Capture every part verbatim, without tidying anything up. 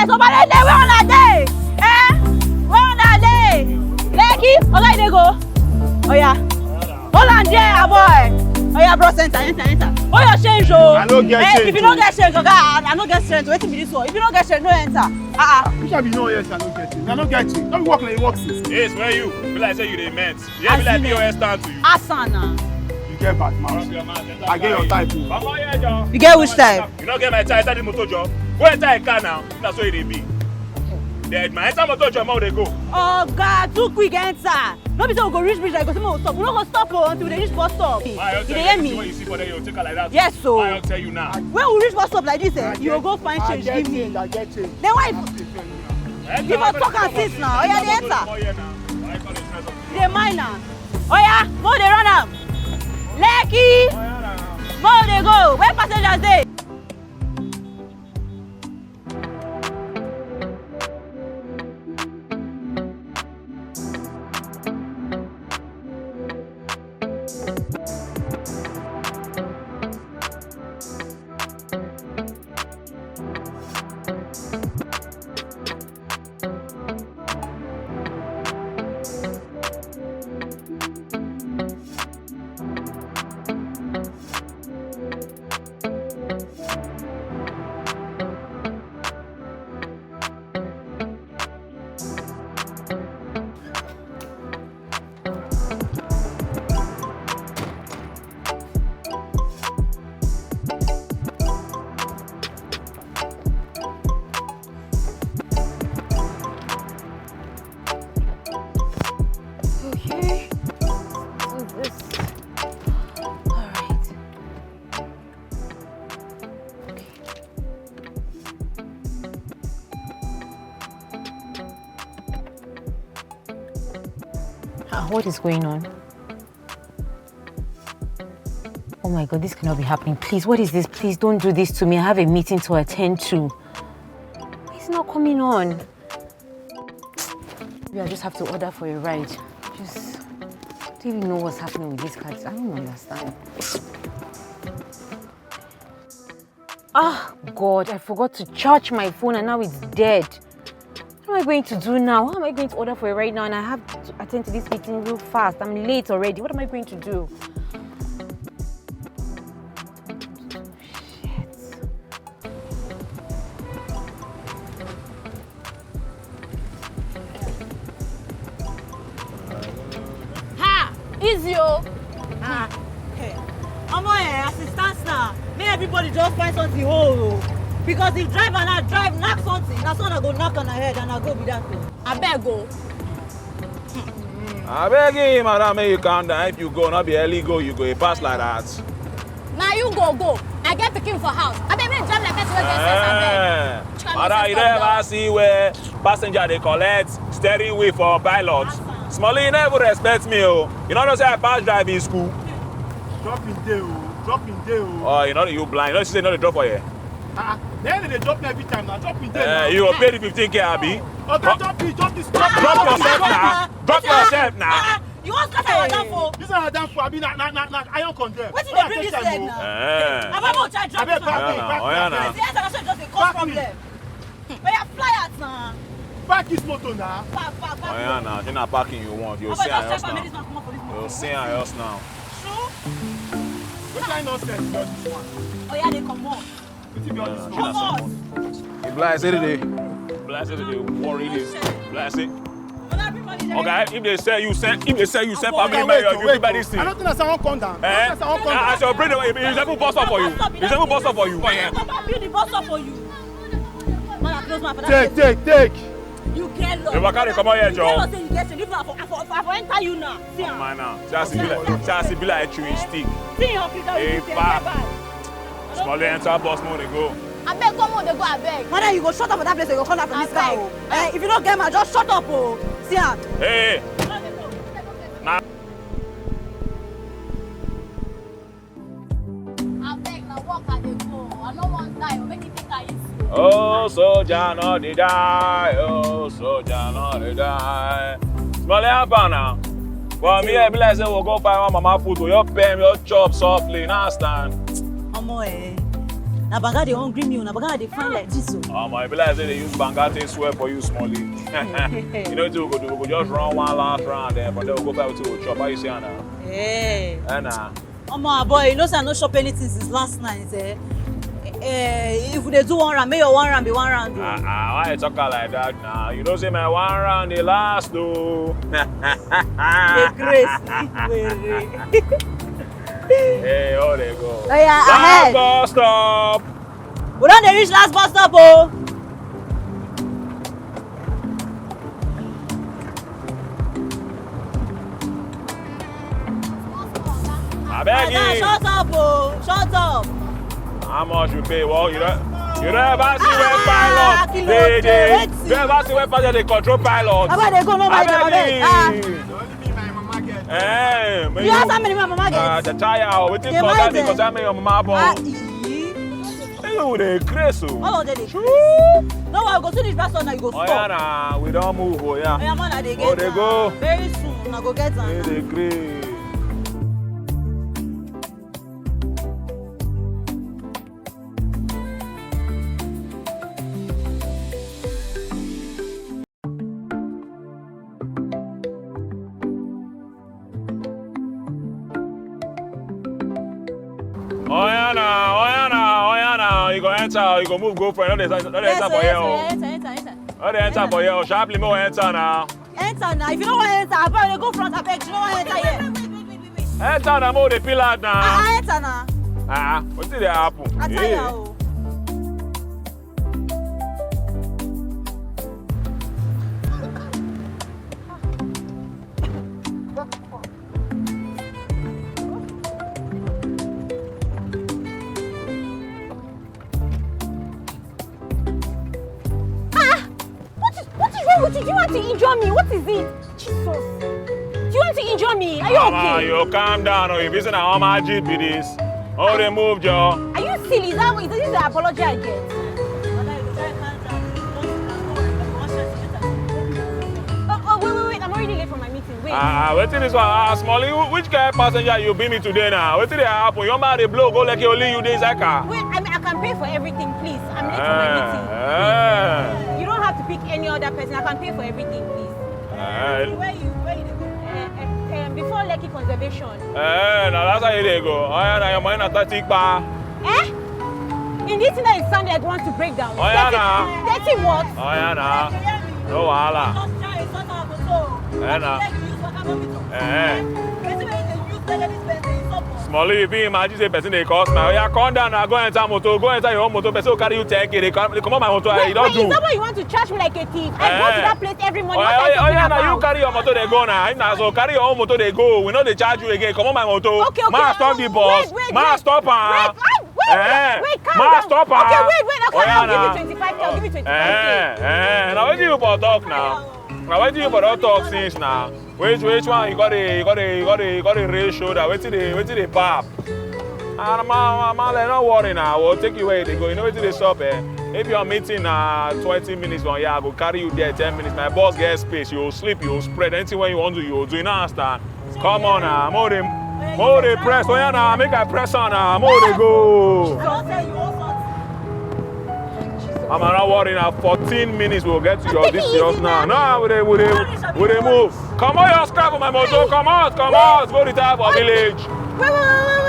So, Balele, where una dey? Eh? Where una dey? Lekki, oga, you dey go? Oya. Hold on there, boy. Oya, bros, enter, enter, enter. Hold your change, oh. I no get Eh, change, if you no oh. get change, oga, I, I no get change. Wetin be this one? If you no get change, no enter. Ah, ah. Which one be no, yes, I no get change. I no get change. No be work like you work since. Yes, where you? Be like say you dey ment. Yeah, be As like in P O S stand to you. Asa na. You get bad mouth. I get your type, oh. Come on here, John. You get which type? You no get my type. Enter the motor, John. Go enter a car now. Na so e dey be. Dead man. Enter motor, John. Make we dey go. Oga, too quick enter. No be say we go reach bridge, I go say make we stop. We no go stop, oh, until we dey reach bus stop. Why, I You tell dey you hear anything me? Wey you see for there, you take her like that. Yes, so. Why, I tell you now. When we reach bus stop like this, eh, you go go find I change, get give me. change, I get change. Then why? Enter Give us motor, talk and John. Since now. Oya, dey enter. Come here now. Why you call yourself a You dey mind now. Oya, make we dey run am. Lekki. Make we dey go. Where passengers dey? Okay. So this. All right. Okay. Ah, what is going on? Oh my God, this cannot be happening. Please, what is this? Please don't do this to me. I have a meeting to attend to. It's not coming on. Maybe I just have to order for a ride. Just don't even know what's happening with these cards. I don't understand. Ah, God, I forgot to charge my phone and now it's dead. What am I going to do now? How am I going to order for it right now? And I have to attend to this meeting real fast. I'm late already. What am I going to do? Shit. Ha! Easy o. Ah, hey. Omo, eh, as it stands now, make everybody just find something hold o. Because if driver now drive knack something, na so na go knack on her head and na go be that o. Abeg o. Abeg, eh, madam, make you calm down. If you go, no be early go, you go, e pass like that. Na you go go. I get pikin for house. Abeg, make you drive like person wey get sense, abeg. Eh, madam, you never see where passenger dey collect steering wheel for pilot? Small, you never respect me o. You no know say I pass driving school? Drop in there o. Drop in there o. Oh, you know you blind. You know say you no dey drop for here. Ah, then they drop me every time now. Drop in there Eh, now. You go pay the fifteen K, abi? Oga, drop this, drop this, drop Drop this. Yourself now. Drop yourself now. You wan scatter our damn phone? This one damn phone. Abi na na na na iron condemn. Wetin dey bring this leg now? Eh. Abeg, make we try drop Abeg, this one. Back me, Oya na, back me, oya back na. na. This answer na so just dey cause Back me. problem. Oya, fly out na. Back this motor na. Back, back, back. Oya na, say na parking you want. You see am just now. You see am just now. True? Which kind nonsense be all this one? Oya, dey comot. Wetin be all this nonsense? Come on. E be like say they, e be like say they worry you. E be like say, Oga, if they sell you, sell, if they sell you, sell Abeg, family wait, member, wait, you fit buy this thing. I don't think that's how I come down. Eh? I don't think that's how I come down. As your brain, it's even bus stop for you. It's even bus stop for you. Papa build the bus stop for you. Man, I close my father. Take, take, take. You get lost. You waka dey comot here, You get Joe. lost, say you get shame. If I for, I for, I for enter you now. See am. Man, now. See as e be like, see as e be like chewing stick. See your figure. Hey, You get pa. bad. Small enter bus, more dey go. Abeg, come on, dey go, abeg. Mother, you go shut up for that place, you go come out from this car, Abeg. oh. Eh, if you don't get mad, just shut up, oh. See am. Hey. Na Abeg, na work I dey go. I no wan die, oh, make you take am easy, oh. Oh, soldier no dey die. Oh, soldier no dey die. Small, how far now? For me, e be like say we go find one mama food, we just pay, we just chop softly, you understand? Omo, eh. Na banga dey hungry me o, na banga I dey find like this o. Omo, e be like say they use banga take swear for you, Smolly. You know wetin we go do? We go just run one last round, eh, but then we go buy wetin we go chop. How you see am now? Eh. Eh, na. Omo, ah, boy, you know say I no chop anything since last night, eh? Eh, if we dey do one round, make your one round be one round o. Ah, ah, why you talk am like that now? You know say my one round dey last o. Dey craze, Igwere. Hey, all dey go. Oya, last ahead. Bus stop. We don dey reach last bus stop o. Abeg. Madam, shut up o, shut up. How much you pay? Well, you don't, you don't ever see where pilot dey, dey, you don't ever see where pilot dey control pilot. Abeg, dey go, no mind them, abeg. Ah. Eh, you ask how many my mama get? Ah, the tire, wetin concern me, concern me, your mama born. Ah, ee. You dey craze o. All of them dey craze. No, I go soon reach back now, you go stop. Oya na, we don move o, yeah. Oya, man, I dey get am. Oh, dey go. Very soon, I go get am. Dey craze. Oya na, oya na, oya na. You go enter, you go move, go for it. No dey, no dey enter for here o. Yes, enter, enter, enter. No dey enter for here o. Sharply, make we enter na. Enter na. If you no wan enter, abeg, dey go front, abeg. You no wan enter here. Enter na, make we dey peel out na. Ah, ah, enter na. Ah, wetin dey happen? I tire o. Ah! What is, what is wrong with you? Do you want to injure me? What is it? Jesus. Do you want to injure me? Are you okay? Mama, you calm down o. You busy na Oma G be this. Oh, dey move, Joe. Are you silly? Is that, is this the apology I get? Oh, oh, wait, wait, wait. I'm already late for my meeting. Wait. Ah, ah, wetin this one? Ah, Smolly, wh-, which kind passenger you be me today now? Wetin dey happen? Your man dey blow, go like only you dey inside car. Wait, I mean, I can pay for everything, please. I'm late for my meeting. Eh, eh. You don't have to pick any other person. I can pay for everything, please. Eh. Where you, where you dey go? Eh, eh, eh, before Lekki Conservation. Eh, na that's how you dey go. Oya na, your money na thirty kpa. Eh? In this thing that it sound like want to break down. Oya na. Thirty what? Oya na. No wahala. Just try and sort out motor. Eh, na. Make you use waka motor. Eh. Person wey dey use legally space dey insult us. Smolly, you fit imagine say person dey call smile. Oya, come down na, go enter motor, go enter your own motor. Person go carry you ten K, dey come, dey comot my motor. Wait, you don wait, do. Is that why you want to charge me like a thief? I go to that place every morning. Oya, oya, oya, na you carry your motor dey go na. If na so, carry your own motor dey go. We no dey charge you again. Comot my motor. Okay, okay. Ma stop the bus. Wait, wait, wait. Ma stop am. Wait, wait, wait, wait, calm down. Ma stop am. Okay, wait, wait, okay, I'll give you twenty-five K, I'll give you twenty-five K. Eh, eh, na wetin you for talk now? Na wetin you for don talk since now? Which, which one you got the, you got the, you got the, you got the raise shoulder? Wetin dey, wetin dey pap? Ah, ma, ma, ma, like, no worry now. We'll take you where you dey go. You know wetin dey sup, eh? If your meeting na twenty minutes from here, I go carry you there ten minutes. My boss get space. You sleep, you spread. Anything wey you want to do, you do. You no understand? Come on now. More dey, more dey press. Oya na, make I press on now. More dey go. Mama, no worry now. Fourteen minutes, we'll get to your, this yours now. No, we dey, we dey, we dey move. Comot your scrap for my motor. Comot, comot. Go retire for village.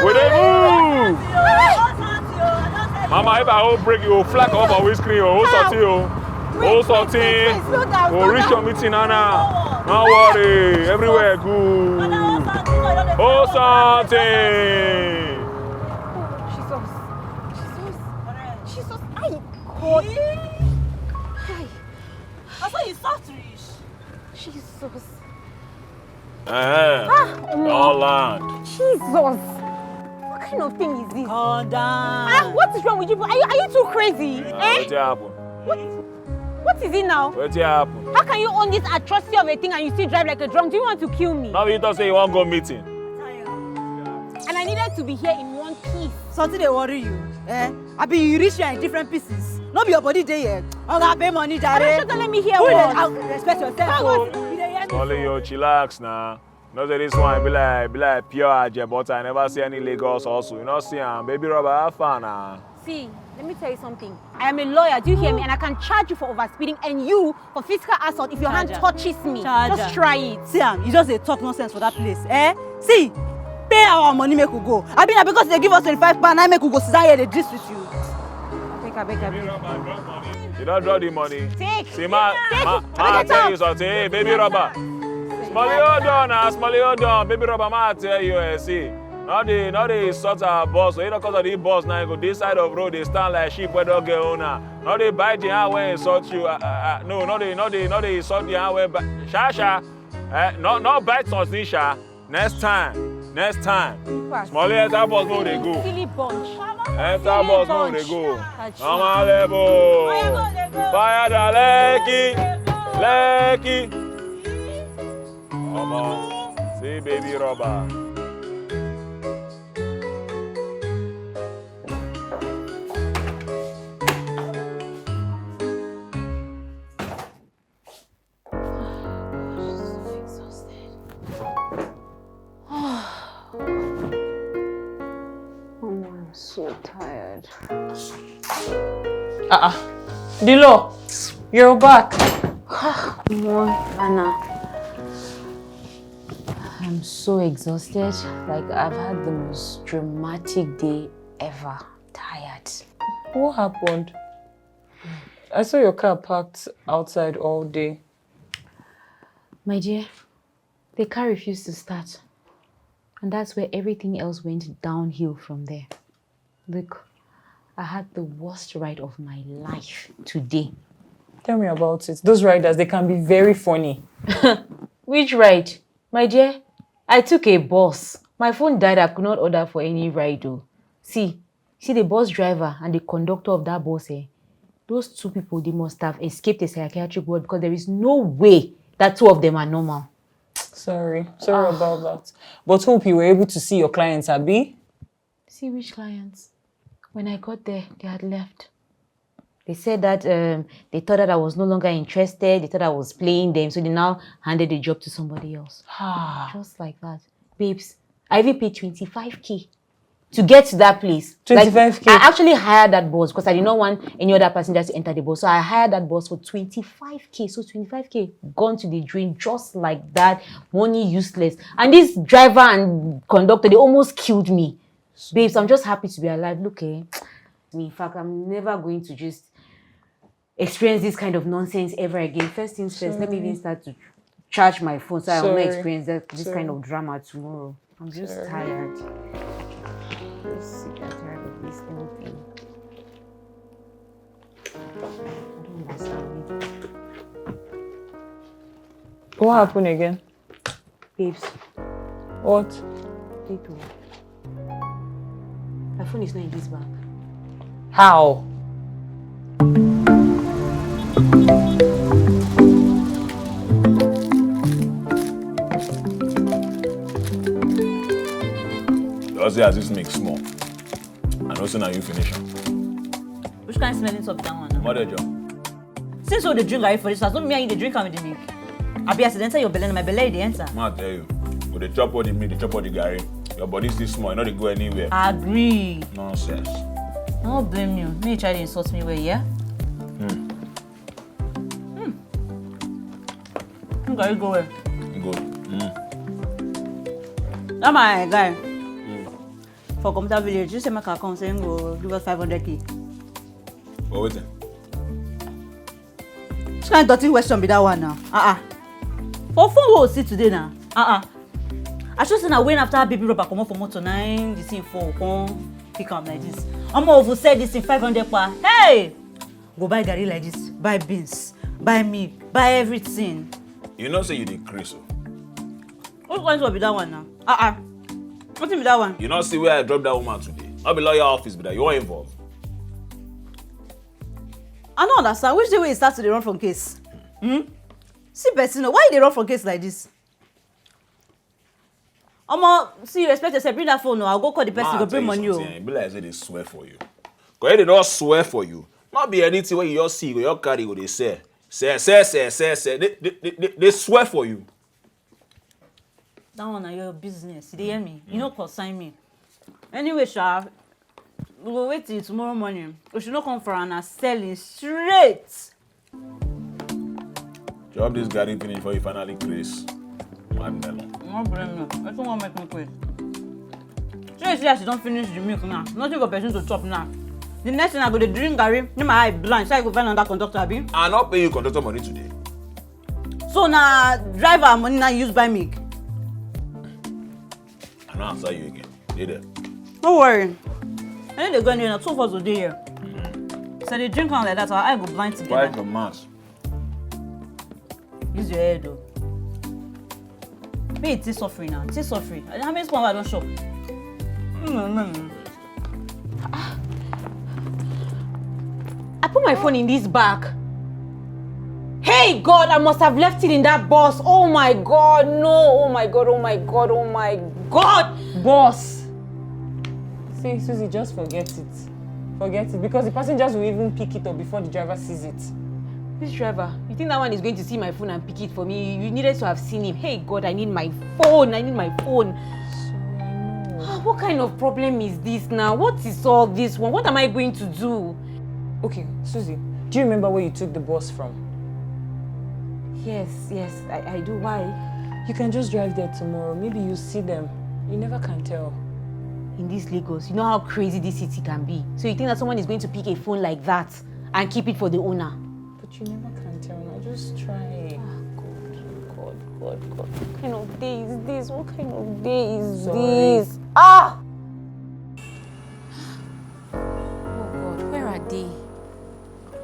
We dey move. Mama, if I hold brake, you go fly comot for windscreen o. Hold something o. Hold something. Go reach your meeting now now. No worry, everywhere good. Hold something. Jesus. Jesus. Jesus. Ay, God. Hi. I saw you soft reach. Jesus. Uh-huh. Ah, Omo. All land. Jesus. What kind of thing is this? Calm down. Ah, what is wrong with you? Are you, are you too crazy? Uh, eh? Wetin happen? What, what is it now? Wetin happen? How can you own this atrocity of a thing and you still drive like a drunk? Do you want to kill me? Now you talk say you wan go meeting. And I needed to be here in one piece. Something dey worry you, eh? Abi you reach here in different pieces? No be your body dey here. Oga, pay money, jare. Oga, shut up, let me hear. Who dey out? Respect yourself o. You dey hear me? Only you chillax na. No say this one be like, be like pure aje, but I never see any Lagos hustle. You no see am, baby rubber, how far na? See, let me tell you something. I am a lawyer, do you hear me? And I can charge you for overspeeding and you for physical assault if your hand touches me. Just try it. See am, you just dey talk nonsense for that place, eh? See, pay our money make we go. Abi na because they give us twenty-five pound, na make we go sit down here dey gist with you. Abeg, abeg, abeg. You don drop the money. Take. See, ma, ma, ma, I tell you something. Hey, baby robber. Smolly, hold on now. Smolly, hold on. Baby robber, ma, I tell you, eh, see. No dey, no dey insult our boss. So you know, cause of the boss now, you go this side of road, they stand like sheep wey don get owner. No dey bite the hand wey insult you. Ah, ah, ah, no, no dey, no dey, no dey insult the hand wey bi-, sha, sha. Eh, no, no bite something, sha. Next time, next time. Smolly, enter bus, no dey go. Silly bunch. Enter bus, no dey go. Normal level. Fire da Lekki, Lekki. Omo, see baby robber. Oh, I'm so tired. Ah, ah. Dilo, you're back. More, Anna. I'm so exhausted. Like, I've had the most dramatic day ever. Tired. What happened? I saw your car parked outside all day. My dear, the car refused to start. And that's where everything else went downhill from there. Look, I had the worst ride of my life today. Tell me about it. Those riders, they can be very funny. Which ride? My dear, I took a bus. My phone died. I could not order for any ride, oh. See, see the bus driver and the conductor of that bus, eh? Those two people, they must have escaped a psychiatric ward because there is no way that two of them are normal. Sorry. Sorry about that. But hope you were able to see your clients, abi? See which clients? When I got there, they had left. They said that, um, they thought that I was no longer interested. They thought I was playing them. So they now handed the job to somebody else. Ah. Just like that. Babes, I even paid twenty-five K to get to that place. Like, twenty-five K? I actually hired that bus because I did not want any other passengers to enter the bus. So I hired that bus for twenty-five K. So twenty-five K gone to the drain just like that. Money useless. And this driver and conductor, they almost killed me. Babes, I'm just happy to be alive. Look, eh? Me, in fact, I'm never going to just experience this kind of nonsense ever again. First things first, let me even start to charge my phone so I will not experience that, this kind of drama tomorrow. I'm just tired. Just sick and tired of this whole thing. I don't understand it. What happened again? Babes. What? Wait, oh. My phone is not in this bag. How? Just say as this make small. I know say na you finish am. Which kind smelling stuff be that one now? Mother John. Since all the drink are for this house, don't me and you dey drink am with the milk. Abi accidentally your belly, my belly dey enter. Ma tell you, go dey chop all the milk, dey chop all the garri. Your body still small, you no dey go anywhere. Agree. Nonsense. I no blame you. Make you try dey insult me well, yeah? Hmm. Hmm. Make garri go well. Go. Hmm. That my guy for computer village, you say make I come, say him go give us five hundred K. For wetin? Which kind dirty question be that one now? Uh-uh. For phone we see today now. Uh-uh. I sure say na when after baby rubber comot for motor, na him the thing fall come pick am like this. Omo, if you sell this thing five hundred pa, hey! Go buy garri like this, buy beans, buy milk, buy everything. You know say you dey craze o. Which kind one be that one now? Uh-uh. Wetin be that one? You no see where I drop that woman today? No be lawyer office be that. You wan involve? I no understand. Which day wey you start to dey run from case? Hmm? See person o, why you dey run from case like this? Omo, see, you respect yourself. Bring that phone o. I'll go call the person. Go bring money o. E be like say they swear for you. Go ahead, they don swear for you. No be anything wey you just see, you go just carry, go dey sell. Sell, sell, sell, sell, sell. They, they, they, they, they swear for you. That one na your business. You dey hear me? You no concern me. Anyway, sha, We go wait till tomorrow morning. We should not come for an selling straight. Chop this garri finish before you finally craze. Mad melon. No blame me. Wetin wan make me craze? Say, say as you don finish the milk now, nothing for person to chop now. The next thing I go dey drink garri, make my eye blind, so I go find another conductor, abi? I no pay you conductor money today. So na driver money na use buy milk? I no answer you again. Dey there. No worry. I no dey go anywhere, na two of us go dey here. So dey drink am like that, our eye go blind together. Quiet your mouth. Use your head o. Make you still suffering now. Still suffering. How many spoon I don chop? Mm, mm, mm. I put my phone in this bag. Hey God, I must have left it in that bus. Oh my God, no. Oh my God, oh my God, oh my God. Boss. See, Susie, just forget it. Forget it, because the passengers will even pick it up before the driver sees it. This driver, you think that one is going to see my phone and pick it for me? You needed to have seen him. Hey God, I need my phone. I need my phone. Sorry, I know. Ah, what kind of problem is this now? What is all this one? What am I going to do? Okay, Susie, do you remember where you took the bus from? Yes, yes, I, I do. Why? You can just drive there tomorrow. Maybe you see them. You never can tell. In this Lagos, you know how crazy this city can be. So you think that someone is going to pick a phone like that and keep it for the owner? But you never can tell. Now just try. Ah, God, God, God, God. What kind of day is this? What kind of day is Sorry. this? Ah! Oh God, where are they?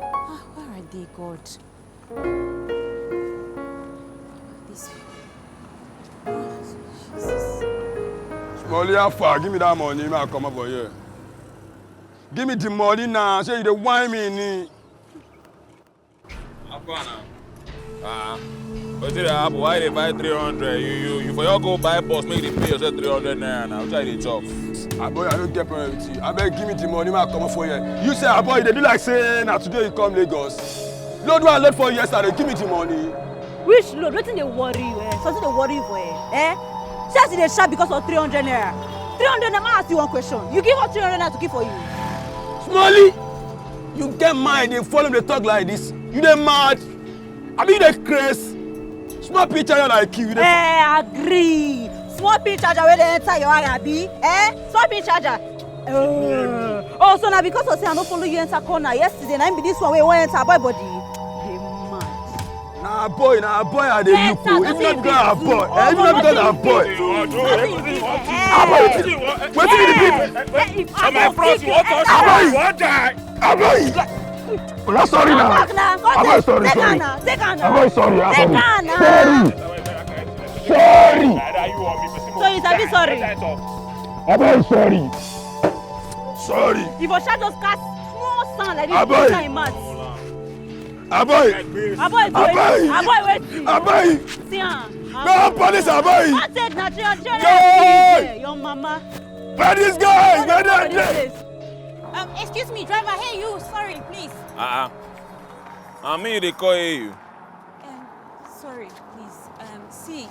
Ah, where are they, God? This. Ah, Jesus. Smolly, how far? Give me that money, make I come up for here. Give me the money now. Say you dey whine me ni. How far now? Ah, wetin dey happen? Why you dey buy three hundred? You you you for your go buy bus, make you dey pay yourself three hundred naira now. Which I dey talk? Aboy, I no get problem with you. Abeg, give me the money, make I comot for here. You say, Aboy, you dey do like say na today you come Lagos. Load wey I load for you yesterday, give me the money. Which load? Wetin dey worry you? Eh? Something dey worry you for here? Eh? See as you dey shout because of three hundred naira. Three hundred naira, I ask you one question. You give us three hundred naira to keep for you? Smolly, you get mind, dey follow me dey talk like this. You dey mad? Abi you dey craze? Small picture like you dey. Eh, agree. Small pin charger wey dey enter your eye, abi? Eh? Small pin charger. Oh, oh, so na because of say I no follow you enter corner yesterday, na im be this one wey you wan enter boy body. Dey mad. Na boy, na boy I dey look o. If not because na boy, eh, if not because na boy. Aboy, wetin, wetin be the big? Eh, if Na my bros, you wan touch me, you wan die. Aboy! Una sorry na. Abeg na. Abeg sorry, sorry. Take am na. Take am na. Abeg sorry, sorry. Take am na. Sorry. Sorry. So you sabi sorry? Abeg sorry. Sorry. If Osha just cast small sound like this, Abeg. Put am in mouth. Abeg. Abeg, wait. Abeg. Abeg, wait. Abeg. See am. No, police, abeg. I take na three hundred. Hey! Your mama. Where this guy? Where that guy? Um, excuse me, driver. Hey, you. Sorry, please. Uh-uh. I mean, they call you. Um, sorry, please. Um, see.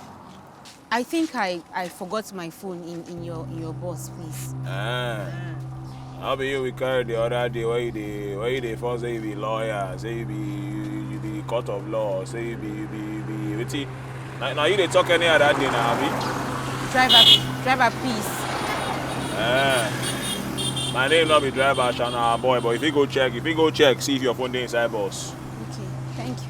I think I, I forgot my phone in, in your in your bus, please. Ah. How be you we carry the other day where you dey where you dey form say you be lawyer, say you be you, you be court of law, say you be you be you be wetin? Na, na you dey talk any other day na, abi? Driver, driver, please. Eh. My name no be driver, Shana boy, but if you go check, if you go check, see if your phone dey inside bus. Okay, thank you.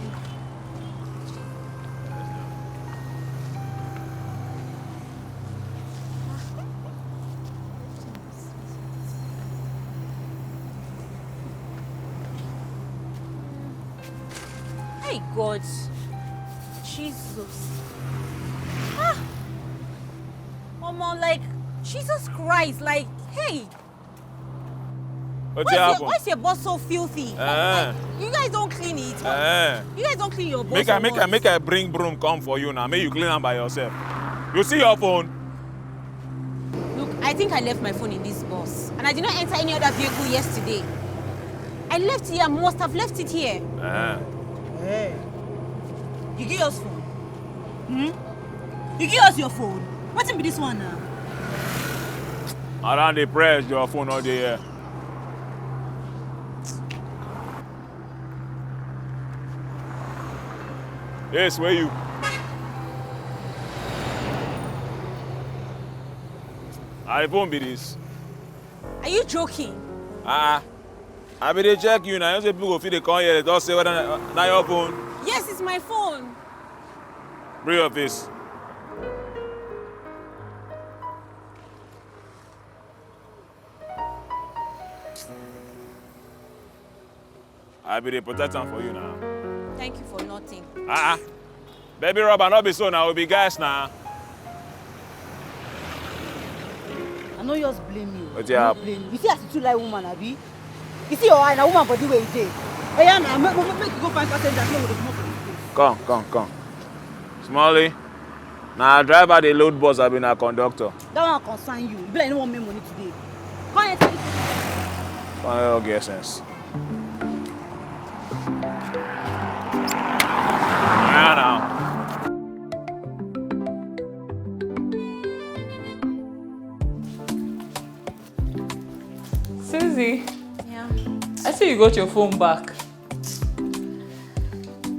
Hey God, Jesus. Ah! Omo, like, Jesus Christ, like, hey! Wetin happen? Why is your bus so filthy? Eh. Like, you guys don't clean it. Eh. You guys don't clean your bus. Make I make I make I bring broom come for you now. Make you clean am by yourself. You see your phone? Look, I think I left my phone in this bus, and I did not enter any other vehicle yesterday. I left here. I must have left it here. Eh. Hey, you give us phone? Hmm? You give us your phone? Wetin be this one now? Around the press, your phone all dey here. Yes, where you? I phone be this. Are you joking? Ah, I be dey check you now. You say people go fit dey come here, they talk say whether na, na your phone. Yes, it's my phone. Bring your face. I be dey protect am for you now. Thank you for nothing. Ah, ah. Baby rubber, no be so now. We be guys now. I no just blame you. Wetin I no happen? Blame you. You see as you too like woman, abi? You see your eye, na woman body wey you dey. Oya na, make make make you go find passenger, make we dey comot for this place. Come, come, come. Smalley, na driver dey load bus, I be na conductor. That one concern you. You be like you no wan make money today. Come here, take it. Come here, get sense. Yeah, now. Susie, Yeah. I see you got your phone back.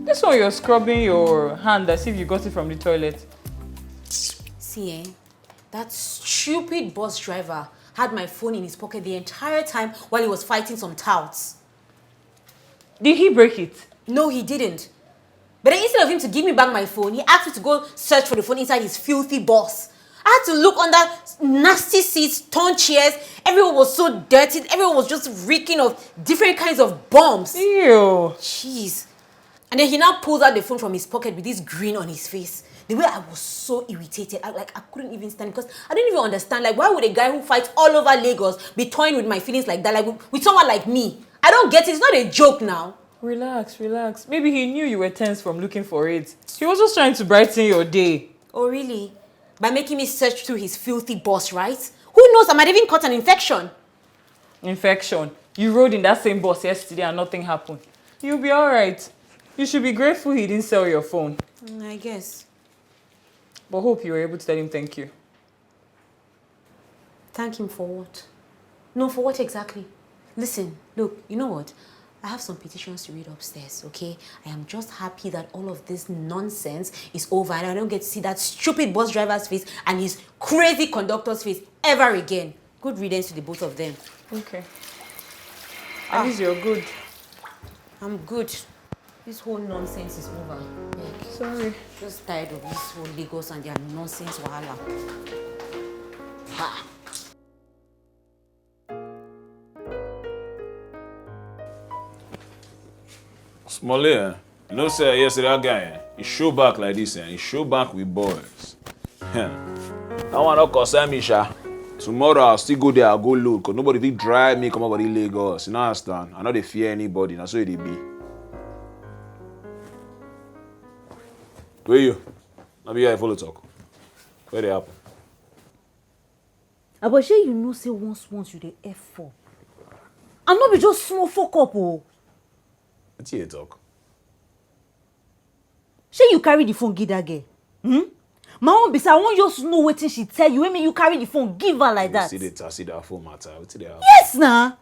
This one you're scrubbing your hand as if you got it from the toilet. See, eh? That stupid bus driver had my phone in his pocket the entire time while he was fighting some touts. Did he break it? No, he didn't. But then instead of him to give me back my phone, he asked me to go search for the phone inside his filthy bus. I had to look under nasty seats, torn chairs. Everyone was so dirty. Everyone was just reeking of different kinds of bombs. Ew. Jeez. And then he now pulls out the phone from his pocket with this grin on his face. The way I was so irritated, I, like I couldn't even stand because I didn't even understand. Like, why would a guy who fights all over Lagos be toying with my feelings like that? Like with, with someone like me, I don't get it. It's not a joke now. Relax, relax. Maybe he knew you were tense from looking for it. He was just trying to brighten your day. Oh really? By making me search through his filthy bus, right? Who knows? I might even caught an infection. Infection. You rode in that same bus yesterday and nothing happened. You'll be all right. You should be grateful he didn't sell your phone. Mm, I guess. But hope you were able to tell him thank you. Thank him for what? No, for what exactly? Listen, look, you know what? I have some petitions to read upstairs, okay? I am just happy that all of this nonsense is over and I don't get to see that stupid bus driver's face and his crazy conductor's face ever again. Good riddance to the both of them. Okay. At least you're good. I'm good. This whole nonsense is over. Like, Sorry. Just tired of this whole Lagos and their nonsense wahala. Ha! Smolly, eh? You know say yesterday that guy, eh? He show back like this, eh? He show back with boys. That one no concern me, sha. Tomorrow I'll still go there, I'll go load, cause nobody fit drive me come over the Lagos. You know understand? I no dey fear anybody. Na so e dey be. Where you? No be here I follow talk. Where they happen? Abo shey you know say once once you dey F four. And no be just small fuck up o. Wetin you talk? Shey you carry the phone give that girl? Hmm? My own be say I wan just know wetin she tell you wey make you carry the phone give her like You that. See the, see that phone matter. Wetin dey happen? Yes na.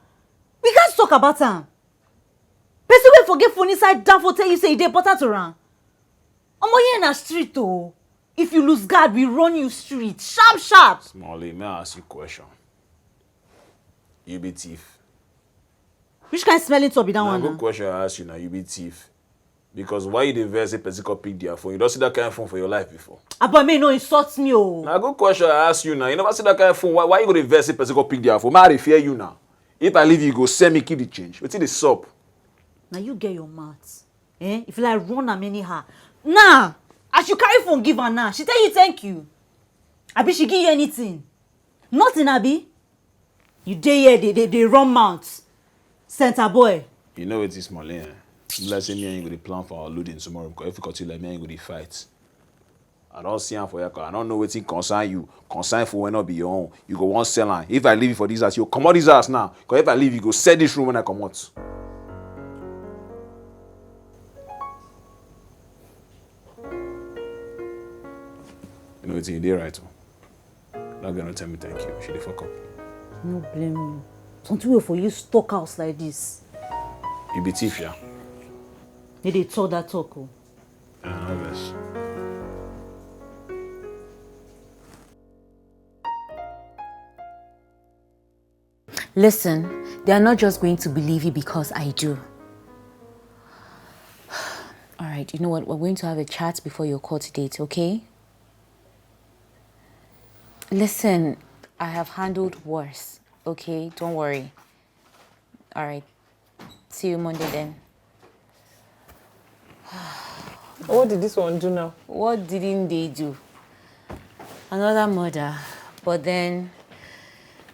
We gats talk about am. Person wey forget phone inside danfo tell you say e dey important to am. Omo here na street o. If you lose guard, we run you street sharp sharp. Smolly, may I ask you question? You be thief? Which kind smelling top be that Na one good na? Question I ask you now. You be thief? Because why you dey vex say person come pick their phone? You don see that kind of phone for your life before? Abeg make you no insult me o. Na good question I ask you now. You never see that kind of phone. Why, why you go dey vex say person come pick their phone? May I dey fear you now? If I leave you, you go sell me, keep the change. Wetin dey sup? Na you get your mouth. Eh? If you like run am anyhow. Now, as you carry phone give her now, she tell you thank you. Abi she give you anything? Nothing, abi? You dey here, dey dey dey run mouth. Center boy. You know wetin, Smolly, eh? Be like say me and you go dey plan for our loading tomorrow, because if you continue like me and you go dey fight. I don see am for here, 'cause I no know wetin concern you. Concern for wey no be your own. You go wan sell am. If I leave you for this house, you go comot this house now. 'Cause if I leave, you go sell this room when I comot. You know wetin, you dey right o. That girl no tell me thank you. She dey fuck up. No blame you. Something wey for you stock house like this. You be thief, yeah? They dey talk that talk o. Uh, Listen, they are not just going to believe you because I do. All right, you know what? We're going to have a chat before your court date, okay? Listen, I have handled worse, okay? Don't worry. All right. See you Monday then. What did this one do now? What didn't they do? Another murder. But then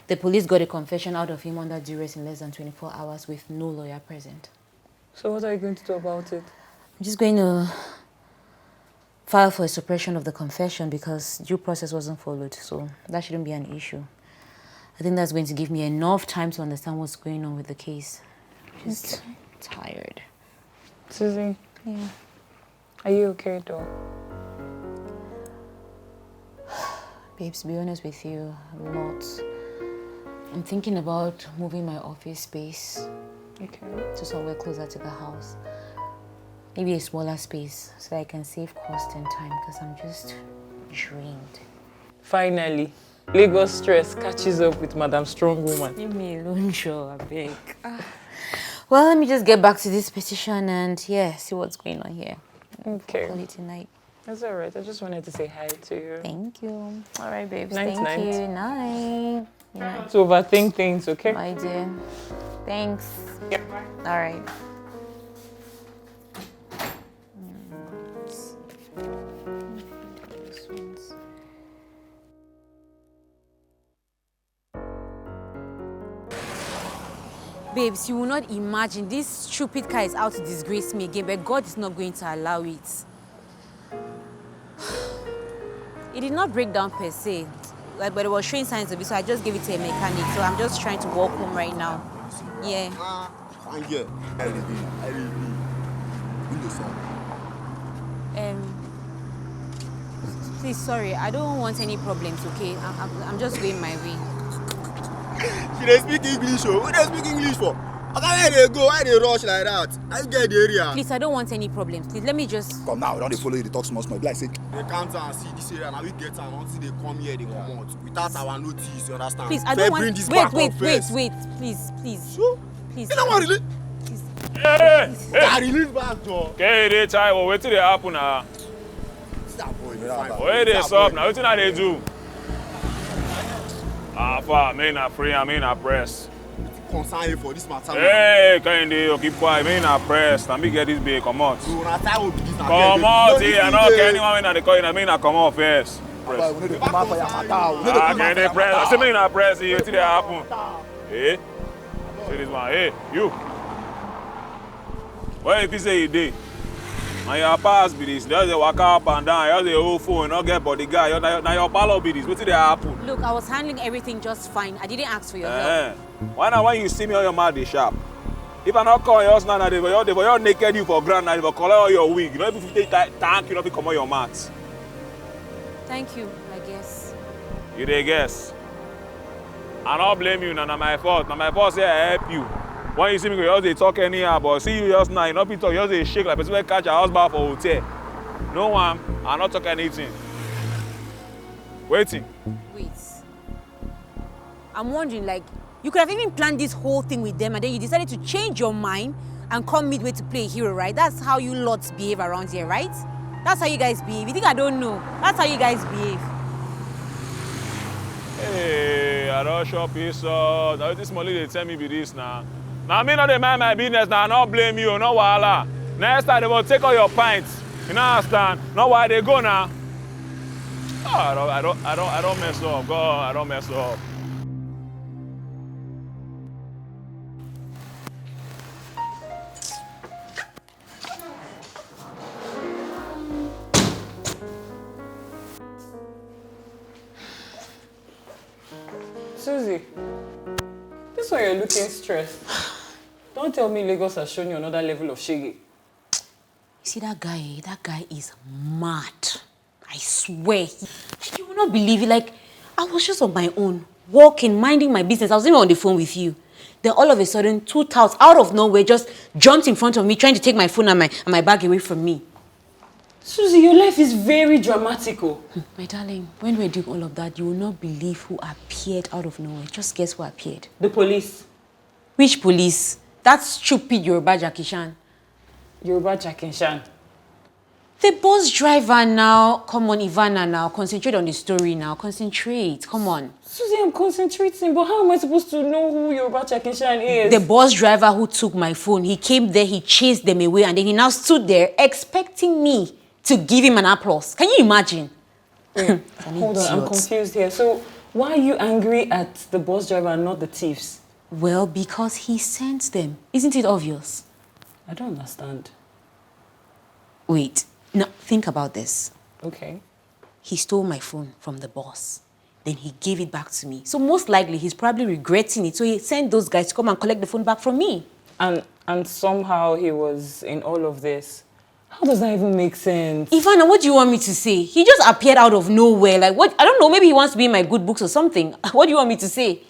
the police got a confession out of him under duress in less than twenty-four hours with no lawyer present. So what are you going to do about it? I'm just going to file for a suppression of the confession because due process wasn't followed, so that shouldn't be an issue. I think that's going to give me enough time to understand what's going on with the case. Just okay. Tired. Susie. Yeah. Are you okay though? Babes, to be honest with you, I'm not. I'm thinking about moving my office space okay. To somewhere closer to the house. Maybe a smaller space so that I can save cost and time because I'm just drained. Finally, Lagos stress catches up with Madam Strong Woman. Leave me alone, sure, I beg. Ah. Well, let me just get back to this petition and yeah, see what's going on here. Okay. Call it a night. That's all right. I just wanted to say hi to you. Thank you. All right, babes. Night, Thank night. you. Night. Night. To overthink things, okay? My dear. Thanks. Yep. All right. Babes, you will not imagine. This stupid car is out to disgrace me again, but God is not going to allow it. It did not break down per se, like, but it was showing signs of it, so I just gave it to a mechanic. So I'm just trying to walk home right now. Yeah. Fine girl. I dey be. I dey be. Window sound. Um, please, sorry, I don't want any problems, okay? I'm, I'm, I'm just going my way. She dey speak English o. Who dey speak English for? Oga, where dey go? Why dey rush like that? I get the area. Please, I don't want any problems. Please, let me just. Come now, we don dey follow you dey talk small small. E be like say. Dey count am, see this area, na we get am until they come here, they comot. Without our notice, you understand? Please, I don't want. Bring this wait, back wait, up wait, first. Wait, please, please. Sure. Please. You know what, really? Please. Hey, hey. I release back door. Okay, they try. Well, wetin dey happen na? Where dey sup na? Wetin I dey do? How far? Make na free am, make na press. Concern you for this matter. Hey, Kehinde, you keep quiet. Make na press. Na me get this babe. Comot. Comot here. I no care anyone wey na dey call you. Na make na comot first. Press. Ah, Kehinde, press. I say make na press. Wetin dey happen? Eh? See this one. Hey, you. Where you fit say you dey? Na your palace be this. Just dey waka up and down. Just dey hold phone. No get bodyguard. Na your, na your palace be this. Wetin dey happen? Look, I was handling everything just fine. I didn't ask for your help. Eh. Why na when you see me, all your mouth dey sharp? If I no call your house now, na dey for your, dey for your naked you for ground, na dey for collect all your wig. You no even fit take thank you, no fit comot your mouth. Thank you, I guess. You dey guess? I no blame you, na na my fault. Na my fault say I help you. When you see me, you just dey talk anyhow, but see you just now, you no fit talk, you just dey shake like person wey catch her husband for hotel. No one, I no talk anything. Wetin? Wait. I'm wondering, like, you could have even planned this whole thing with them, and then you decided to change your mind and come midway to play a hero, right? That's how you lots behave around here, right? That's how you guys behave. You think I don't know? That's how you guys behave. Hey, I don't shop insult. Now this money they tell me be this now. Now me not dey mind my business now. I no blame you, no wahala. Next time they will take all your pints. You know understand? No why they go now. Oh, I don't, I don't, I don't, I don't mess up. God, I don't mess up. Susie, this one you're looking stressed. Don't tell me Lagos has shown you another level of shege. You see that guy, eh? That guy is mad. I swear. Like, you will not believe it. Like, I was just on my own, walking, minding my business. I was even on the phone with you. Then all of a sudden, two touts out of nowhere just jumped in front of me, trying to take my phone and my, and my bag away from me. Susie, your life is very dramatical. My darling, when we're doing all of that, you will not believe who appeared out of nowhere. Just guess who appeared. The police. Which police? That stupid Yoruba Jackie Chan. Yoruba Jackie Chan. The bus driver now. Come on, Ivana now. Concentrate on the story now. Concentrate. Come on. Susie, I'm concentrating, but how am I supposed to know who Yoruba Jackie Chan is? The bus driver who took my phone, he came there, he chased them away, and then he now stood there expecting me to give him an applause. Can you imagine? Hold on, I'm confused here. So, why are you angry at the bus driver and not the thieves? Well, because he sent them. Isn't it obvious? I don't understand. Wait, now think about this. Okay. He stole my phone from the boss. Then he gave it back to me. So most likely he's probably regretting it. So he sent those guys to come and collect the phone back from me. And and somehow he was in all of this. How does that even make sense? Ivana, what do you want me to say? He just appeared out of nowhere. Like, what? I don't know. Maybe he wants to be in my good books or something. What do you want me to say?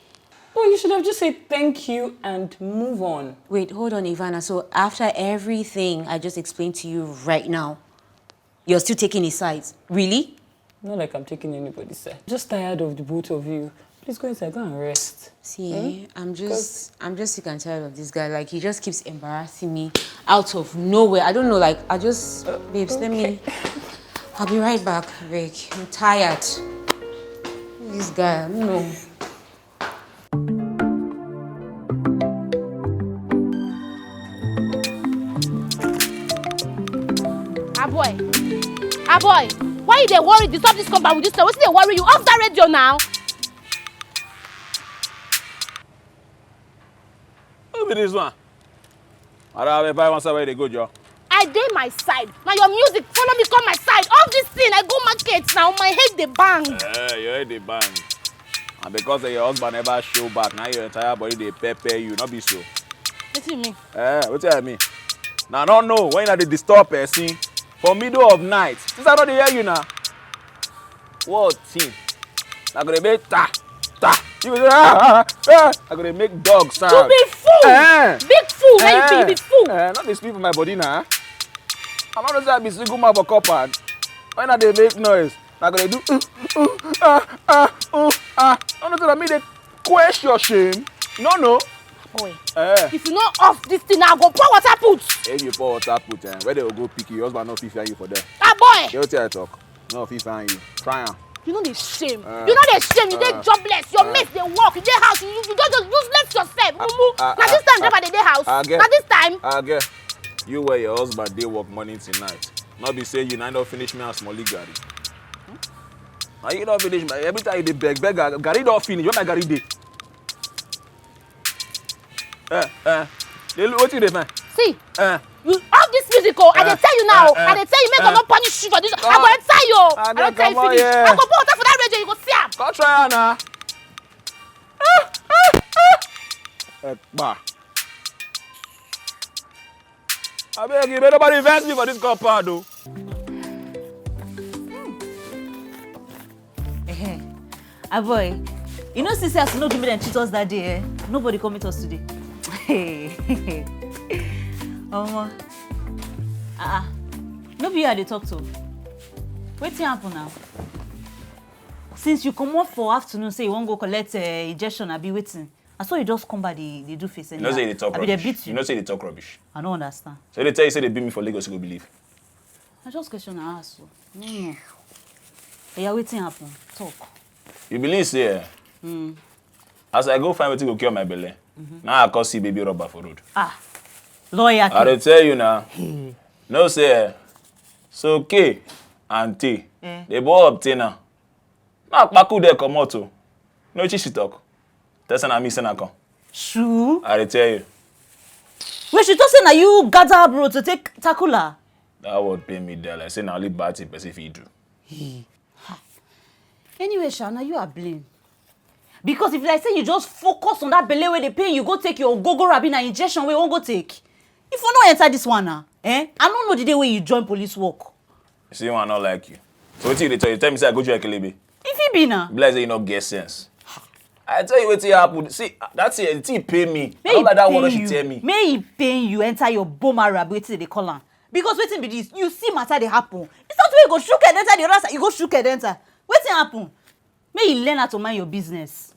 Well, you should have just said thank you and move on. Wait, hold on, Ivana. So after everything I just explained to you right now, you're still taking his side. Really? Not like I'm taking anybody's side. Just tired of the both of you. Please go inside, go and rest. See, eh, I'm just, I'm just sick and tired of this guy. Like, he just keeps embarrassing me out of nowhere. I don't know. Like, I just, babes, let me. I'll be right back, Rick. I'm tired. This guy, I don't know. Aboy, Aboy, why you dey worry disturb this compound with this noise? Wetin dey worry you? Off that radio now. Who be this one? Ara, buy one side where they go, Joe. I dey my side. Na your music follow me come my side. All this thing, I go market now, my head dey bang. Eh, your head dey bang. And because of your husband never show back, now your entire body dey pepper you, not be so. Wetin you mean? Eh, wetin I mean? Now I don't know when I dey disturb person for middle of night. Since I don't hear you now. What thing? I go dey make ta ta. You go say ah ah ah. I go dey make dog sound. You be fool. Eh. Big fool. Eh. You be, you be fool. Eh, not be speak for my body now. I don't know say I be single man for compound. When I dey make noise, I go dey do uh, uh, ah ah uh, ah. I don't know say me dey quench your shame. No no. Boy, eh. If you no off this thing, I go pour water put. If you pour water put, eh, where they go pick you? Your husband no fit find you for there. Ah boy. You know what I talk? No fit find you. Try am. You know they shame. Uh, you know they shame. You uh, dey jobless. Your uh, mate dey work. You dey house. You, you just useless yourself. Uh, Mumu. Uh, uh, now this time, uh, driver dey dey house. Uh, now this time. Uh, you wear your husband dey work morning till night. Not be say you na don finish me as Molly Gary. Hmm? Now you don finish my every time you dey beg beg Gary don finish. Where my Gary dey? Eh, eh. They look wetin you dey find. See. Eh. You off this music oh, I dey tell you now. Eh, eh, I dey tell you make eh, I no punish you for this. I go tell you. I don tell you finish. I go put water for that radio, you go see am. Come try her now. Ekpa. Abeg, you make nobody vex me for this compound o. Aboy, you know since as no give me dem cheat us that day, eh? Nobody come meet us today. Omo. Ah ah. No be you I dey talk to. Wetin happen now? Since you comot for afternoon say you wan go collect uh, injection abi wetin? I saw you just come by dey dey do face anyhow. You know say you dey talk rubbish. Abi they beat you? You know say you dey talk rubbish. I no understand. So they tell you say they beat me for Lagos, you go believe. Na just question I ask o. No no. Oya wetin happen? Talk. You believe say eh? Mm. As I go find wetin go cure my belle, mm -hmm. Now I come see baby rubber for road. Ah, lawyer. I dey tell you now. Hey. No say eh, so K and T, eh. They both obtain am. Now Kpaku dey comot o. No wetin she talk. Tell say na me send am come. True. I dey tell you. Wait, she talk say na you gather her bro to take tackle her. That word pain me there like say na only bad thing person fit do. Hey. Ha. Anyway, Sha, na you are blame. Because if like say you just focus on that belle wey dey pain you, go take your gogo rabi na injection wey you wan go take. If you no enter this one na, eh? I no know the day wey you join police work. You see one not like you. So wetin you dey tell you? Tell me say I go join Kelebe. If he be na. Be like say you no get sense. I tell you wetin happen. See that thing, the thing pain me. I don't like that one wey she tell me. May he pain you, enter your bone marrow, wetin they dey call am. Because wetin be this? You see matter dey happen. It's not wey you go shook head enter the other side, you go shook head enter. Wetin happen? Make you learn how to mind your business.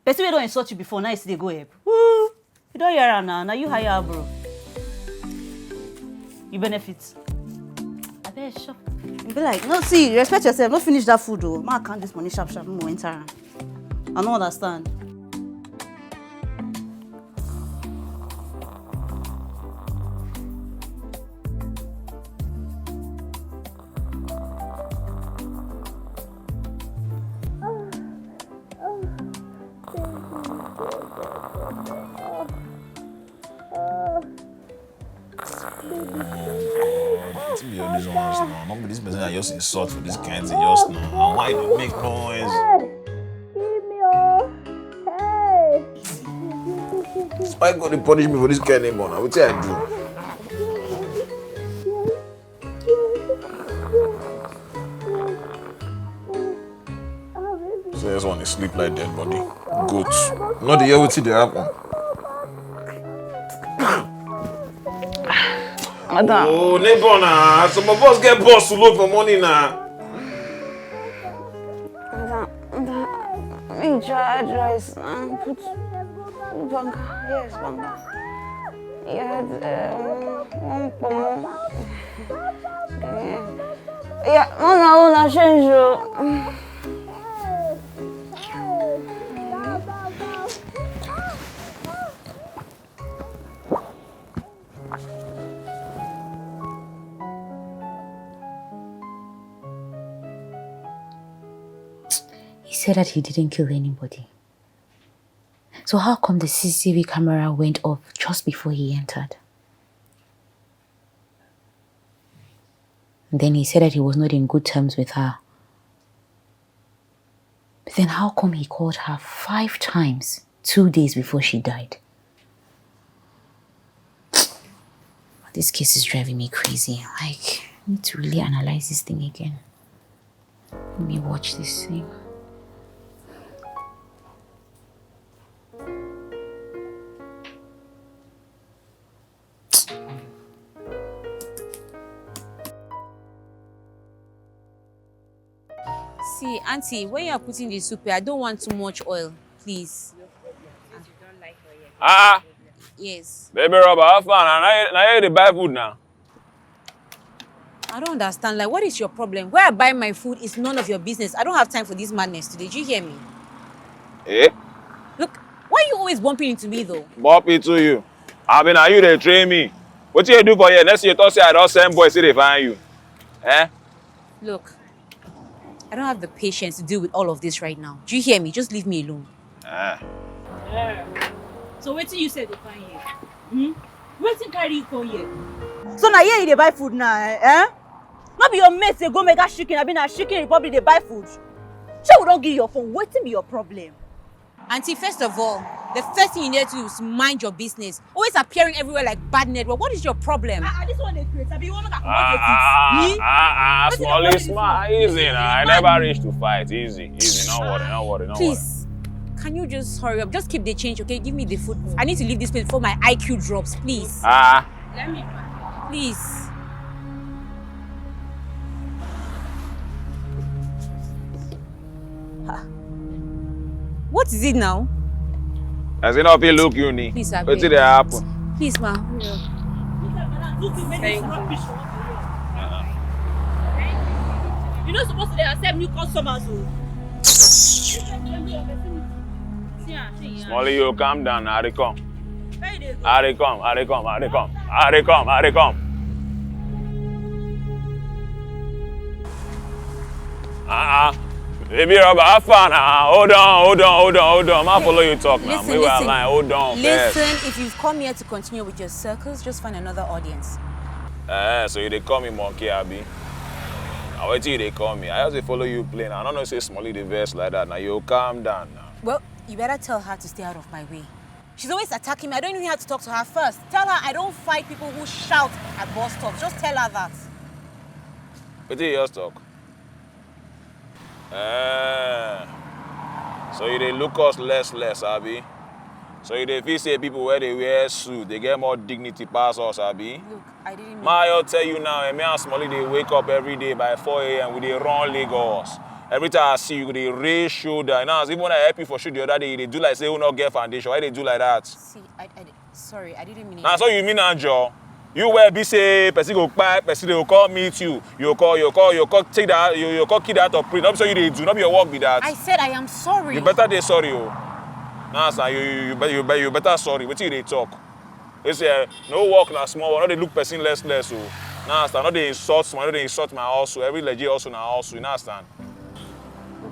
Person wey don insult you before, now you still dey go help. Woo! You don hear am now. Now you hire her, bro. You benefit. Abeg, shop. You be like, no, see, respect yourself. No finish that food, though. Ma, count this money sharp sharp. No enter am. I no understand. Wetin be all these ones now? No be this person I just insult for this kind thing just now. Why you dey make noise? Why God dey punish me for this kind name, man? Wetin I do? So this one dey sleep like dead body. Goat. No dey hear wetin dey happen. Madam. Oh, neighbor na. Some of us get boss to load for money na. Madam, madam, make you add rice and put banga. Yes, banga. Yeah, um, one pomo. Yeah. Yeah, mama, una change o. He said that he didn't kill anybody. So how come the C C T V camera went off just before he entered? Then he said that he was not in good terms with her. But then how come he called her five times, two days before she died? This case is driving me crazy. Like, I need to really analyze this thing again. Let me watch this thing. See, Auntie, when you are putting the soup here, I don't want too much oil, please. Ah, yes. Baby Robert, how far now? Now you dey buy food now. I don't understand. Like, what is your problem? Where I buy my food is none of your business. I don't have time for this madness today. Do you hear me? Eh? Look, why are you always bumping into me though? Bump into you. I mean, are you dey train me? What you do for here? Next thing you talk say I don't send boys to dey find you. Eh? Look, I don't have the patience to deal with all of this right now. Do you hear me? Just leave me alone. Ah. Eh. So wetin you say go find here? Hmm? Wetin carry you come here? So na here you dey buy food now, eh? Eh? No be your mates dey go Mega Chicken, abi na Chicken Republic dey buy food? Shey we don give your phone? Wetin be your problem? Auntie, first of all, the first thing you need to do is mind your business. Always appearing everywhere like bad network. What is your problem? Ah, ah, this one dey create. Abi you wan make I comot your teeth? Ah, ah, ah, small, small, easy na. I never reach to fight. Easy, easy. No worry, no worry, no worry. Please, can you just hurry up? Just keep the change, okay? Give me the food. I need to leave this place before my I Q drops, please. Ah. Let me. Please. Ha. What is it now? As if I fit look you ni. Please, abeg. Wetin dey happen? Please, ma. Hurry up. Thank you. You no suppose to dey accept new customers o. See am, see am. Small, you calm down, I dey come. Where you dey go? I dey come, I dey come, I dey come, I dey come, I dey come. Uh-uh. Baby Robert, how far now? Hold on, hold on, hold on, hold on. I follow you talk now. Listen, listen. Hold on first. Listen, if you've come here to continue with your circus, just find another audience. Eh, so you dey call me monkey, abi? Na wetin you dey call me? I just dey follow you play now. I no know say Smolly dey vex like that. Now you calm down now. Well, you better tell her to stay out of my way. She's always attacking me. I don't even have to talk to her first. Tell her I don't fight people who shout at bus stops. Just tell her that. Wetin you just talk? Eh. So you dey look us less less, abi? So you dey feel say people wey dey wear suit dey get more dignity pass us, abi? Look, I didn't mean. Ma, I tell you now, eh, me and Smolly dey wake up every day by four a m. We dey run Lagos. Every time I see you, you dey raise shoulder. Now, even when I help you for shoot the other day, you dey do like say you no get foundation. Why you dey do like that? See, I, I, sorry, I didn't mean it. Na so you mean am, Joe? You wey be say person go kpai, person dey go come meet you, you go call, you go call, you go call, take that, you, you go call kid out of prison. No be so you dey do, no be your work be that. I said I am sorry. You better dey sorry o. Na as na you, you, you, be- you, be- you better sorry. Wetin you dey talk? You say, eh, no work na small work, no dey look person less less o. Na as na, no dey insult small, no dey insult my hustle. Every legit hustle na hustle, you know understand?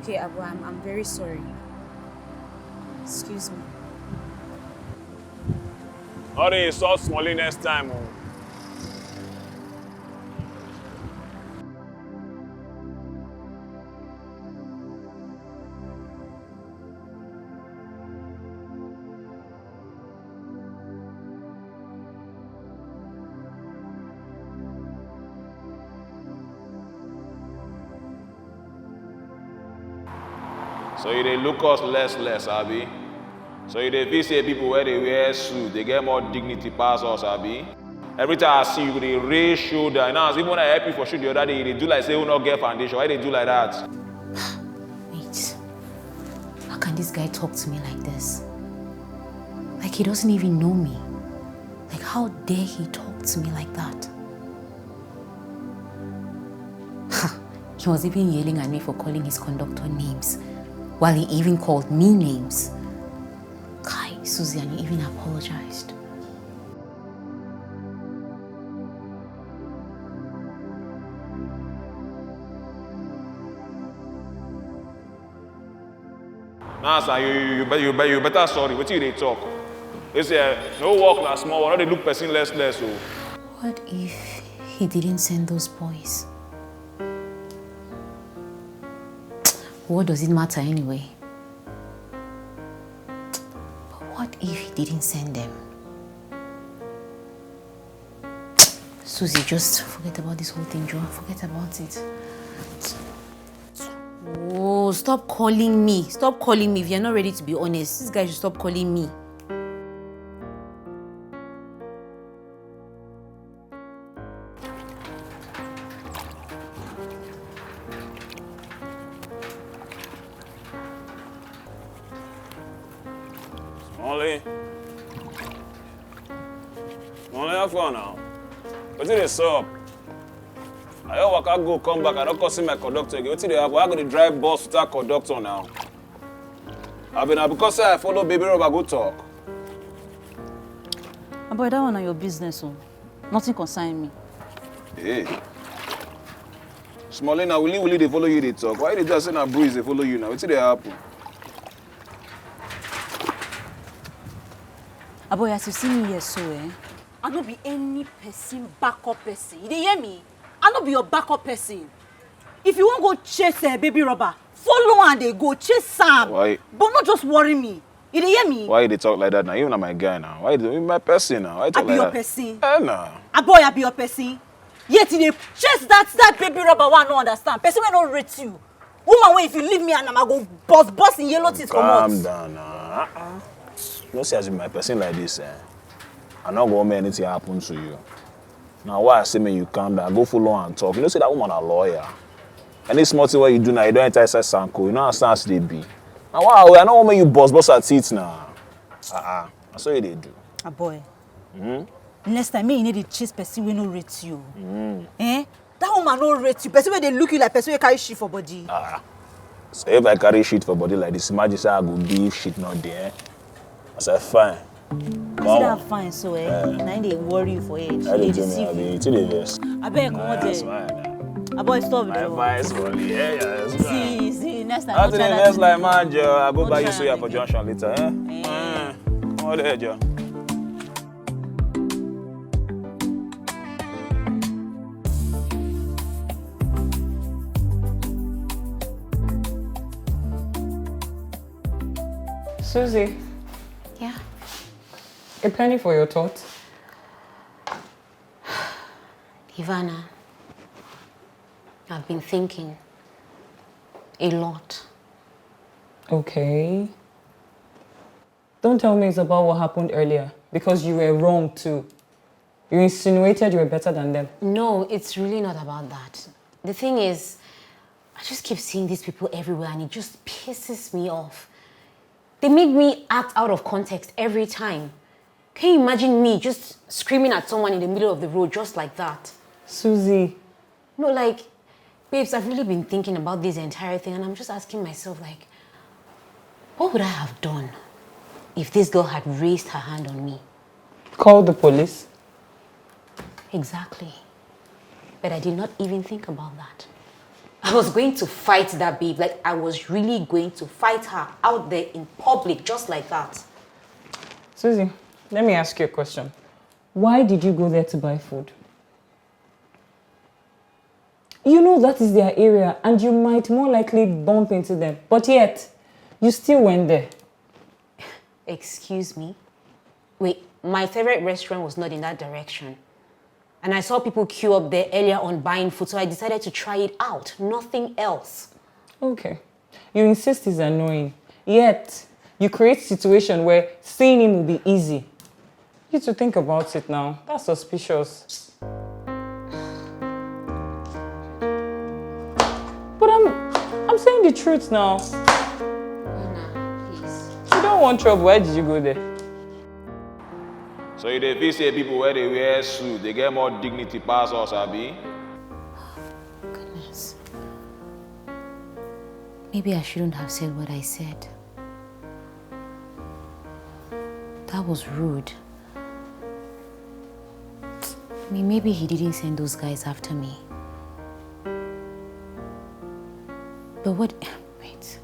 Okay, Abu, I'm, I'm very sorry. Excuse me. No dey insult Smolly next time o. So you dey look us less less, abi? So you dey feel say people wey dey wear suit dey get more dignity pass us, abi? Every time I see you, you dey raise shoulder. Now, even when I help you for shoot the other day, you dey do like say you no get foundation. Why you dey do like that? Wait. How can this guy talk to me like this? Like he doesn't even know me. Like how dare he talk to me like that? Ha! He was even yelling at me for calling his conductor names, while he even called me names. Kai, Susie, and he even apologized. Nah, sir, you, you, you, be- you, be- you better sorry. Wetin you dey talk? You say, eh, no work na small work, no dey look person less less o. What if he didn't send those boys? What does it matter anyway? But what if he didn't send them? Susie, just forget about this whole thing, Joe. Forget about it. Oh, stop calling me. Stop calling me if you're not ready to be honest. This guy should stop calling me. Smolly. Smolly, how far now? Wetin dey sup? I don waka go come back, I don come see my conductor again. Wetin dey happen? I go dey drive bus without conductor now. I been na because say I follow baby rubber go talk. Ah, boy, that one na your business o. Nothing concern me. Hey. Smolly, na willy willy dey follow you dey talk. Why you dey just say na breeze dey follow you now? Wetin dey happen? Ah, boy, as you see me here so, eh? I no be any person backup person. You dey hear me? I no be your backup person. If you wan go chase uh, baby rubber, follow am dey go chase am. Why? But no just worry me. You dey hear me? Why you dey talk like that now? You na my guy now. Why you dey, you my person now? Why you I talk be like your that? Person. Eh, nah. Ah, boy, I be your person. Yet you dey chase that that baby rubber wey I no understand. Person wey no rate you. Woman wey if you leave me and am, I go bust bust in yellow teeth Calm comot. Down now. Uh-uh. You know, see as you be my person like this, eh? I no go make anything happen to you. Now why I say make you calm down? Go follow and talk. You know, say that woman a lawyer. Any small thing wey you do now, you don enter inside sanko. You know how stance dey be. Now why I no wan make you bust bust her teeth now? Uh-uh. Na so you dey do. Ah, boy. Next time, make you no dey chase person wey no rate you. Eh? That woman no rate you. Person wey dey look you like person wey carry shit for body. Ah. So if I carry shit for body like this, imagine say I go give shit not there. I say fine. You see that fine so, eh? Na im dey worry you for head. I Dey dey do me, deceive I you. be to the best. Abeg, comot That's there. fine. Ah, boy, stop, My Joe. Advice for you. Yeah, yeah, that's fine. See, see, next time. How Don't to try the that best thing. like man, Joe? I go Don't buy you try suya am for again. junction later, eh? Eh. Eh, what the hell, Joe? Susie, Yeah. a penny for your thought. Ivana, I've been thinking a lot. Okay. Don't tell me it's about what happened earlier, because you were wrong too. You insinuated you were better than them. No, it's really not about that. The thing is, I just keep seeing these people everywhere and it just pisses me off. They make me act out of context every time. Can you imagine me just screaming at someone in the middle of the road just like that? Susie. No, like, babes, I've really been thinking about this entire thing and I'm just asking myself, like, what would I have done if this girl had raised her hand on me? Call the police. Exactly. But I did not even think about that. I was going to fight that babe. Like, I was really going to fight her out there in public just like that. Susie, let me ask you a question. Why did you go there to buy food? You know that is their area and you might more likely bump into them. But yet, you still went there. Excuse me? Wait, my favorite restaurant was not in that direction. And I saw people queue up there earlier on buying food, so I decided to try it out. Nothing else. Okay. You insist is annoying. Yet, you create situation where seeing him will be easy. You to think about it now. That's suspicious. But I'm I'm saying the truth now. Una, please. You don't want trouble. Why did you go there? So you dey feel say people wey dey wear suit dey get more dignity pass us, abi? Goodness. Maybe I shouldn't have said what I said. That was rude. I mean, maybe he didn't send those guys after me. But what? Wait.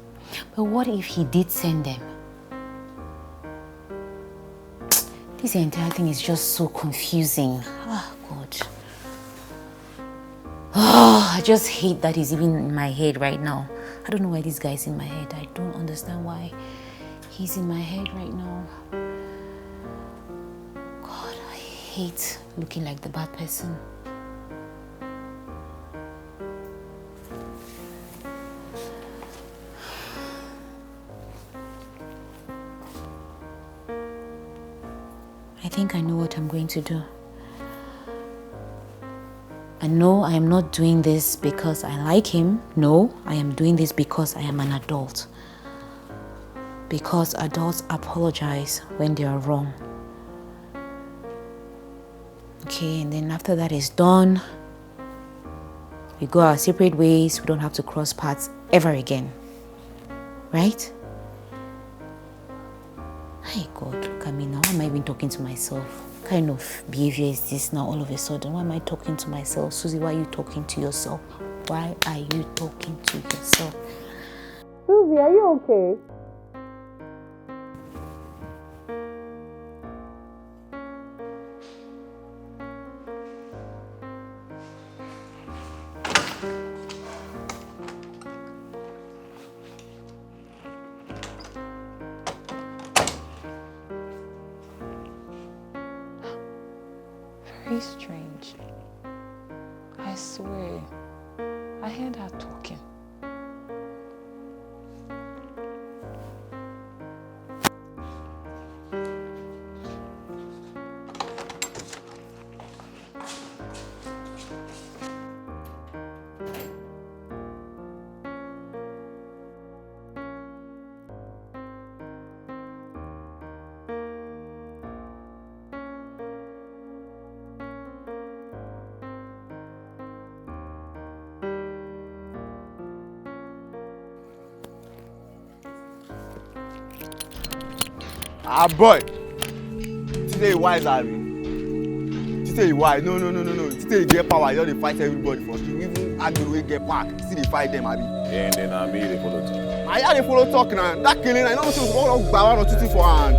But what if he did send them? This entire thing is just so confusing. Oh, God. Oh, I just hate that he's even in my head right now. I don't know why this guy's in my head. I don't understand why he's in my head right now. God, I hate looking like the bad person. I think I know what I'm going to do. And no, I am not doing this because I like him. No, I am doing this because I am an adult. Because adults apologize when they are wrong. Okay, and then after that is done, we go our separate ways. We don't have to cross paths ever again. Right? Hey God, look at me now. Why am I even talking to myself? What kind of behavior is this now all of a sudden? Why am I talking to myself? Susie, why are you talking to yourself? Why are you talking to yourself? Susie, are you okay? Very strange. I swear, I heard her talking. Ah boy, today you wise abi? Today you wise? No, no, no, no, no. Today you get power, you don dey fight everybody for street. Even agbero wey get park, you still dey fight them abi? Yeah, and then na me you dey follow talk. Na you I dey follow talk na. That kele na, you no know say we suppose don gba one or two things for hand.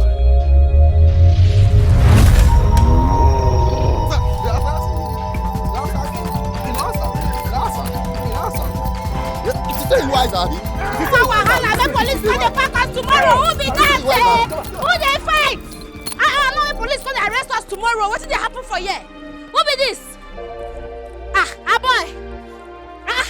If you say you wise abi? Wahala, make police come dey pack us tomorrow. Who be that? Eh? Who dey fight? Ah, ah, no, make police come dey arrest us tomorrow. Wetin dey happen for here? Who be this? Ah, ah, boy. Ah.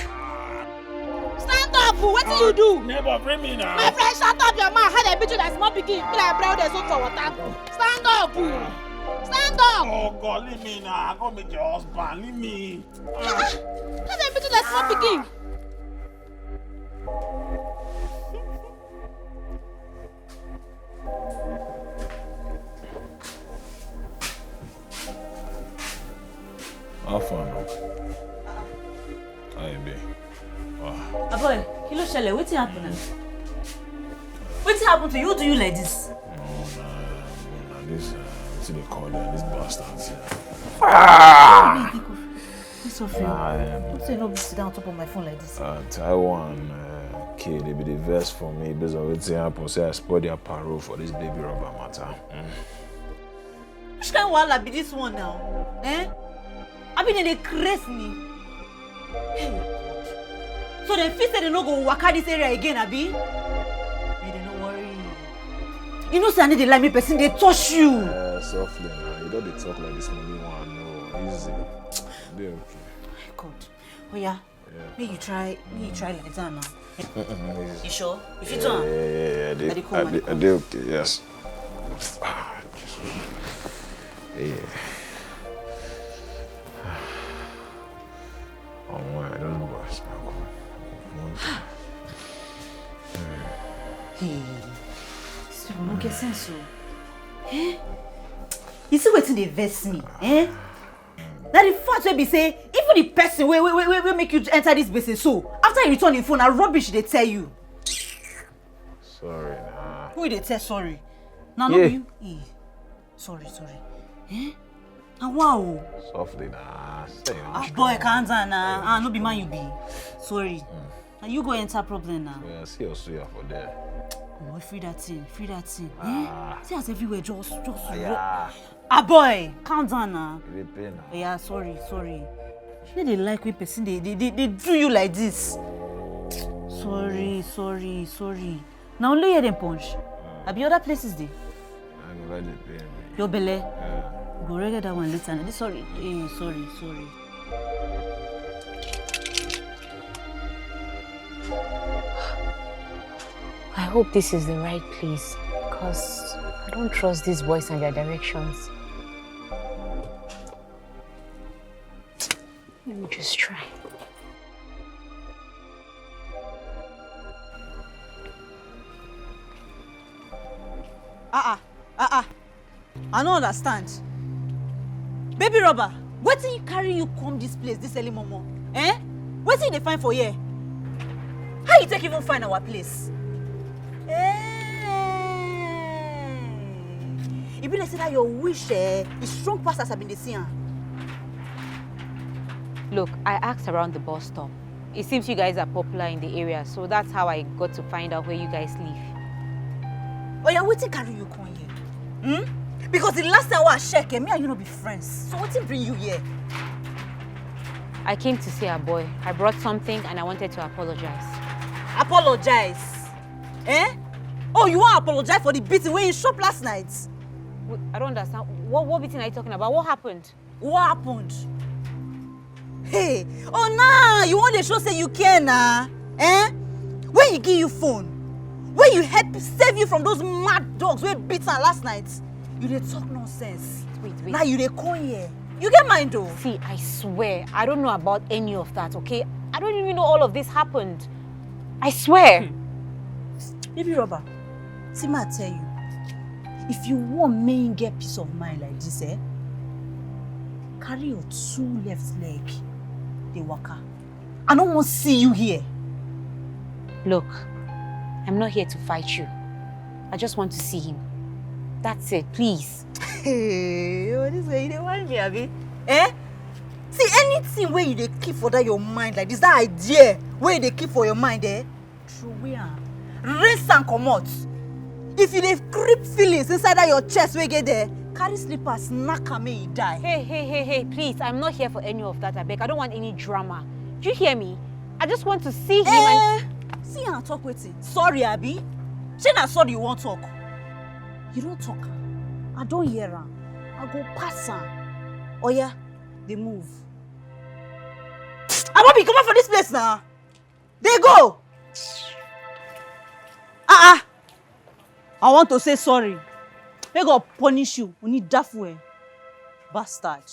Stand up. What Wetin you do? Neighbor, bring me now. My friend, shut up your mouth. How dem beat you like small pikin? Be like bread wey dey soak for water. Stand up, oh. Stand up. Oh God, leave me now. I go meet your husband. Leave me. How dem beat you like small pikin? How far now? How you be? Wow. Aboy, kí ló ṣẹlẹ̀? Wetin happen now? Wetin happen to you? Who do you like this? No, na, na this, uh, wetin dey call them, this bastard. This of you. Ah, um, What's you no be sit down on top of my phone like this? uh, Taiwan, uh, okay, they be the verse for me based on wetin happen. Say I spoil their parole for this baby rubber matter. Mm. Which kind of wahala be this one now? Eh? Abi dem dey craze me? Hey. So dem feel say dem no go waka this area again, abi? Make dem no worry. You know say I no dey like make person dey touch you. Uh, softly now. You don't dey talk like this money one. No, easy. Dey okay. My God. Oya, make you try, make you try like that now. Mm-mm, easy. You sure? If you Yeah, do am, yeah, yeah, yeah, I I dey dey, come, I I dey dey, I dey okay, yes. Ah, Jesus. Yeah. Oh, I don't know what's my Hey, this people no get sense o. Eh? You see wetin dey vex me? Eh? Na the fact wey be say even the person wey wey wey wey make you enter this gbese so, after you return him phone, na rubbish dey tell you. Sorry, nah. Who you dey tell sorry? Na no Yeah. be you. Eh, sorry, sorry. Eh? Na wa o. Softly, nah. Say, Ah, boy, calm down na. Ah, no be man you be. Sorry. Na you go enter problem na. Yeah, see your suya for there. Oh, free that thing, free that thing. Ah. Eh? See as everywhere just just Yeah. Ah, boy, calm down na. You dey pain now. Yeah, sorry, sorry. No dey like when person dey dey dey dey do you like this. Sorry, sorry, sorry. Na only here dem punch. Abi other places dey? I go let the pain me. Your belle. Yeah. Go regret that one later. Na this sorry. Eh, sorry, sorry. I hope this is the right place, because I don't trust these boys and their directions. Let me just try. Ah ah, ah ah. I no understand. Baby rubber, wetin carry you come this place this early momo? Eh? Wetin you dey find for here? How you take even find our place? Eh. E be like say that your wish eh, is strong pass as I been dey see am. Look, I asked around the bus stop. It seems you guys are popular in the area, so that's how I got to find out where you guys live. Oya, wetin carry you come here? Hmm? Because the last time wey I check, eh, me and you no be friends. So wetin bring you here? I came to see a boy. I brought something and I wanted to apologize. Apologize? Eh? Oh, you wan apologize for the beating wey you chop last night? Wait, I don't understand. What, what beating are you talking about? What happened? What happened? Hey, oh nah, you wan dey show say you care na? Eh? When he give you phone, when you help save you from those mad dogs wey beat am last night, you dey talk nonsense. Wait, wait. Now you dey come here. You get mind o? See, I swear, I don't know about any of that, okay? I don't even know all of this happened. I swear. Baby rubber, see ma tell you, if you wan make you get peace of mind like this, eh, carry your two left leg dey waka. I no wan see you here. Look, I'm not here to fight you. I just want to see him. That's it, please. Hey, oh, this way you dey whine me, abi? Eh? See, anything wey you dey keep for that your mind like this, that idea wey you dey keep for your mind, eh? Throway am. Rinse am comot. If you dey creep feelings inside that your chest wey get there, carry slippers, knack am make e die. Hey, hey, hey, hey, please, I'm not here for any of that, abeg. I don't want any drama. Do you hear me? I just want to see him and Eh, see am talk wetin? Sorry, abi? Shey na sorry you wan talk? You don talk am. I don hear am. I go pass am. Oya, dey move. Abobi, comot for this place na. Dey go. Ah! I want to say sorry. May God punish you. Unidafu, eh? Bastard.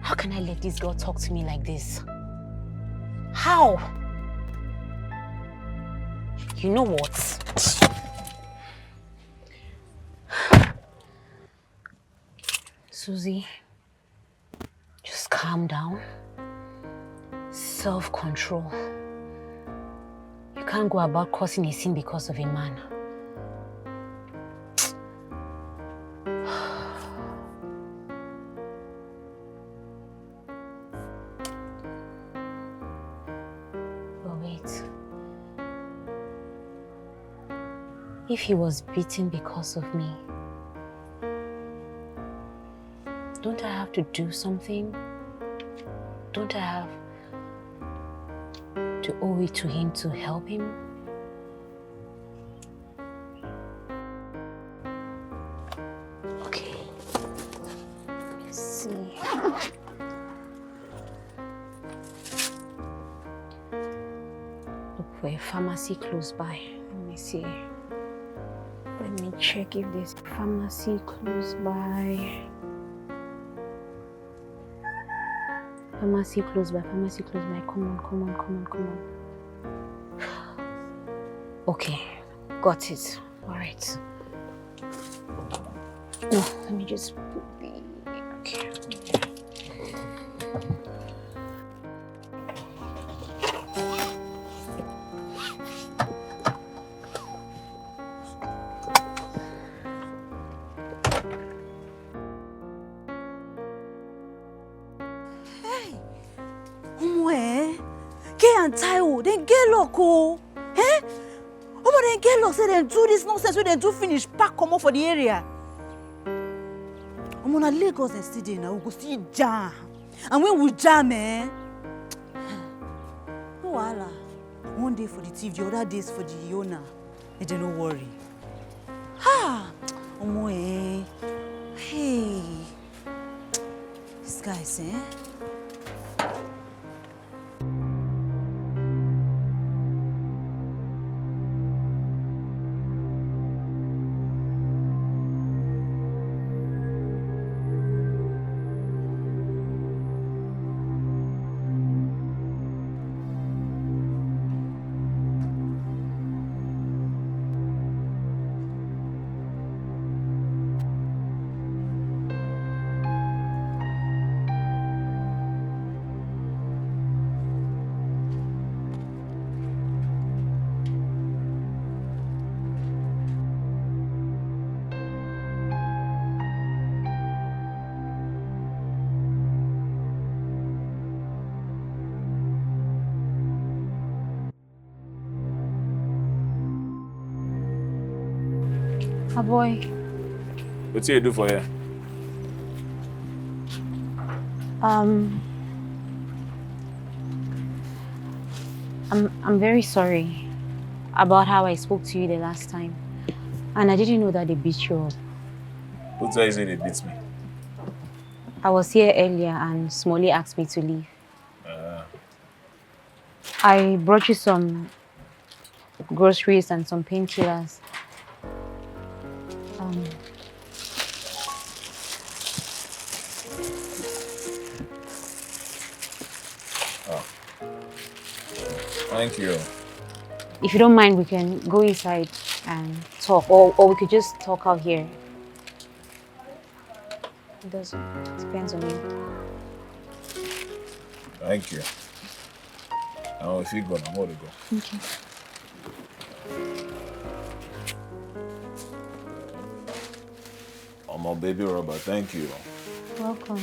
How can I let this girl talk to me like this? How? You know what? Susie, just calm down. Self-control. You can't go about causing a scene because of a man. But wait. If he was beaten because of me, don't I have to do something? Don't I have to owe it to him to help him? Okay. Let's see. Look for a pharmacy close by. Let me see. Let me check if there's a pharmacy close by. Pharmacy close by, pharmacy close by. Come on, come on, come on, come on. Okay, got it. All right. No, let me just put the, okay. Hey! Omo, eh? Kay and Taiwo, dem get luck o. Eh? Omo, dem get luck say dem do this nonsense wey dem do finish, pack comot for the area. Omo, na Lagos dem still dey now, we go still jam. And when we jam, eh? No wahala. One day for the thief, the other days for the owner. Make dem no worry. Ha! Omo, eh? Hey! These guys, eh? Ah, boy. Wetin you do for here? Um, I'm, I'm very sorry about how I spoke to you the last time. And I didn't know that they beat you up. Who tell you say they beat me? I was here earlier and Smolly asked me to leave. Ah. I brought you some groceries and some painkillers. Um, Ah. Thank you. If you don't mind, we can go inside and talk, or, or we could just talk out here. It doesn't. It depends on you. Thank you. Now, if you go, I'm gonna go. Thank you. Oh, my baby Robert, thank you. Welcome.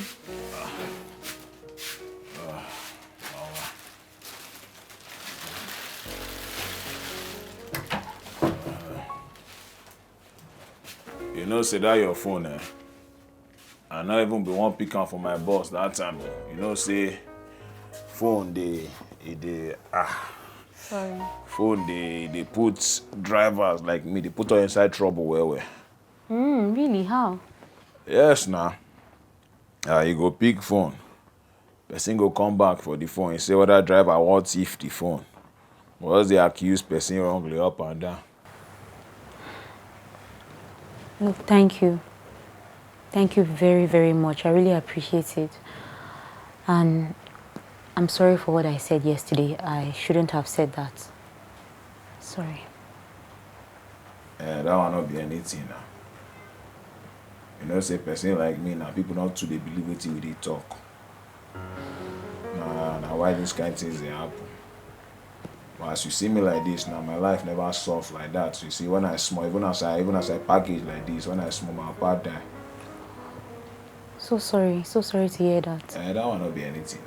You know, say that your phone, eh? I no even be one pick am for my boss that time o. You know say phone dey, e dey, ah, Sorry. phone dey, e dey put drivers like me, dey put us inside trouble well well. Mm, really? How? Yes na. Ah, you go pick phone. Person go come back for the phone. He say whether driver wan thief the phone. Because they accuse person wrongly up and down. Look, thank you. Thank you very, very much. I really appreciate it. And I'm sorry for what I said yesterday. I shouldn't have said that. Sorry. Eh, that one no be anything na. You know say person like me na, people no too dey believe wetin we dey talk. Na, na why this kind things dey happen. But as you see me like this now, my life never soft like that. You see, when I small, even as I, even as I package like this, when I small, my papa die. So sorry. So sorry to hear that. Eh, that one no be anything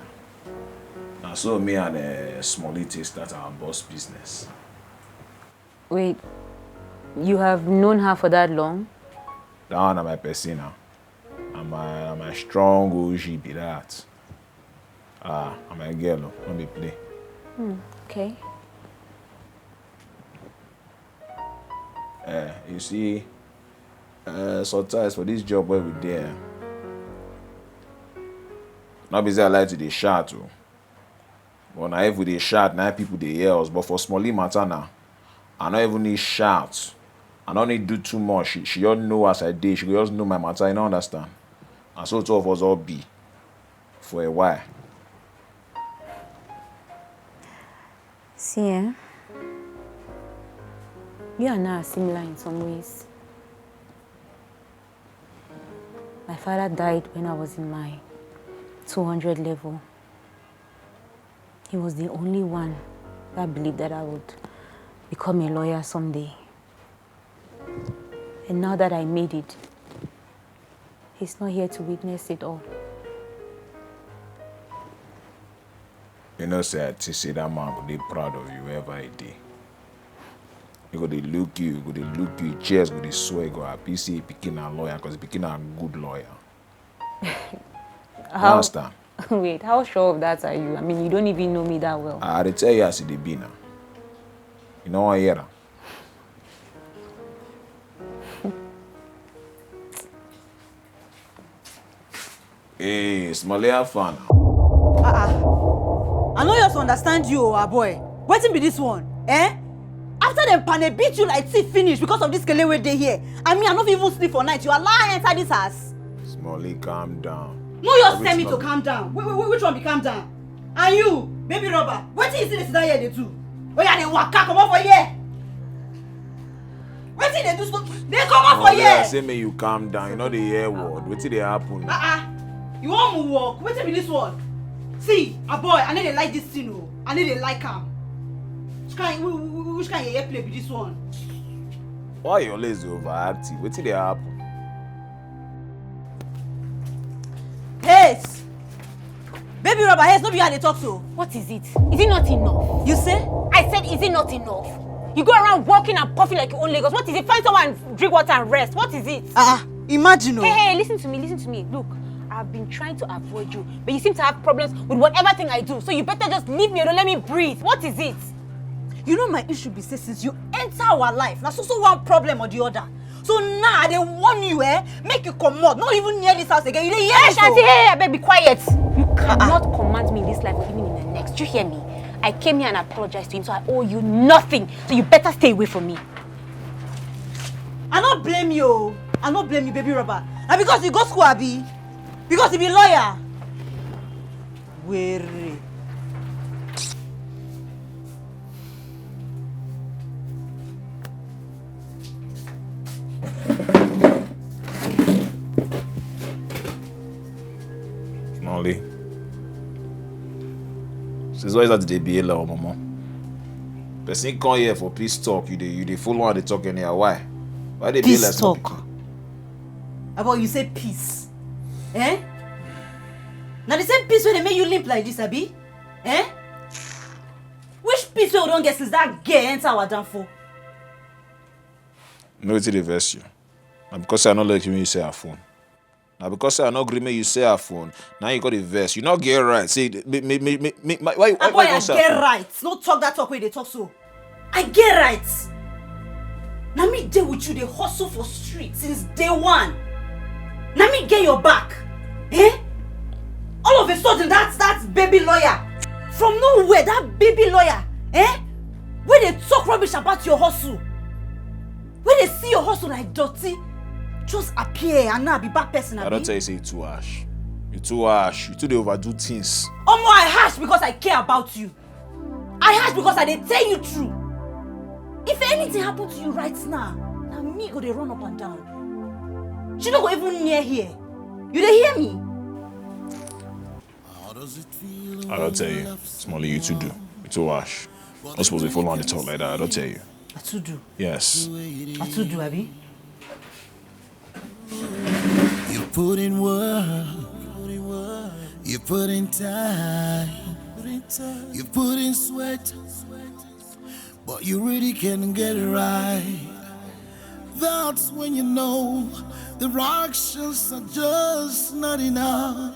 na. Na so me and uh, Smolly take start our boss business. Wait, you have known her for that long? That one na my person na. Na my, na my strong O G be that. Ah, na my girl o, no be play. Okay. Eh, you see, eh, sometimes for this job wey we dey, eh, no be say I like to dey shout o. But na if we dey shout, na people dey hear us. But for Smolly matter na, I no even need shout. I no need do too much. She, she just know as I dey. She go just know my matter. You no understand? And so two of us all be for a while. See, eh? You and I are similar in some ways. My father died when I was in my two hundred level. He was the only one that believed that I would become a lawyer someday. And now that I made it, he's not here to witness it all. You know say I think say that man go dey proud of you wherever he dey. He go dey look you, go dey look you, chest go dey swear, go happy say pikin na lawyer, 'cause pikin na good lawyer. You How, understand? Wait, how sure of that are you? I mean, you don't even know me that well. I dey tell you as e dey be now. You no wan hear am. Hey, Smolly, how far now? Uh-uh. I no just understand you, oh, ah, boy. Wetin be this one? Eh? After dem pane beat you like thief finish because of this kele wey dey here, and me, I no fit even sleep for night. You allow her enter this house. Smolly, calm down. No just tell me to calm down. Wait, wait, wait, which one be calm down? And you, baby robber, wetin you see dey sit down here dey do? Oya, dey waka comot for here. Wetin dey do so? Dey comot for Smolly, I here. Say make you calm down. You no dey hear word. Wetin dey happen? Ah ah, you wan move work? Wetin be this one? See, ah, boy, I no dey like this thing o. I no dey like am. Which kind, whi- whi- whi- which kind yeye play be this one? Why you always dey overactive? Wetin dey happen? Hey, baby robber, hey, no be you I dey talk to. What is it? Is it not enough? You say? I said, is it not enough? You go around walking and puffing like you own Lagos. What is it? Find someone and drink water and rest. What is it? Ah, ah, imagine o. Hey, hey, listen to me, listen to me. Look, I've been trying to avoid you, but you seem to have problems with whatever thing I do. So you better just leave me alone. Let me breathe. What is it? You know my issue be say since you enter our life, na so so one problem or the other. So now I dey warn you, eh, make you comot, no even near this house again. You dey hear Hey, me so? Shanti, hey, hey, baby, quiet. You cannot command me in this life or even in the next. You hear me? I came here and apologized to him, so I owe you nothing. So you better stay away from me. I no blame you o. I no blame you, baby robber. Na because you go school, abi? Because you be lawyer. Were. Smolly. Since why is that dey behave like omomo? Person come here for peace talk, you dey, you dey follow and dey talk anyhow. Why? Why dey behave like Peace small talk. pikin? About you say peace. Eh? Na the same peace wey dey make you limp like this, abi? Eh? Which peace wey we don get since that girl enter our danfo? No, wetin dey vex you? Na because I no like when you say her phone. Na because say I no gree make you sell her phone, now you got the verse. You no get right. See, me, me, me, me, me, my, why, why, why you don't sell her phone? Right. No talk that talk wey you dey talk so. I get right. Na me dey with you dey hustle for street since day one. Na me get your back. Eh? All of a sudden that that baby lawyer. From nowhere, that baby lawyer. Eh? Wey dey talk rubbish about your hustle. Wey dey see your hustle like dirty. Just appear and now be bad person. I abi? Don tell you say you too harsh. You too harsh. You too dey overdo things. Omo, I harsh because I care about you. I harsh because I dey tell you true. If anything happen to you right now, na me go dey run up and down. She no go even near here. You dey hear me? I don tell you, Smolly, you too do. You too harsh. Not supposed to follow on the talk like that. I don tell you. I too do. Yes. I too do, abi? You put in work, you put in time, you put in sweat, but you really can't get it right. That's when you know the actions are just not enough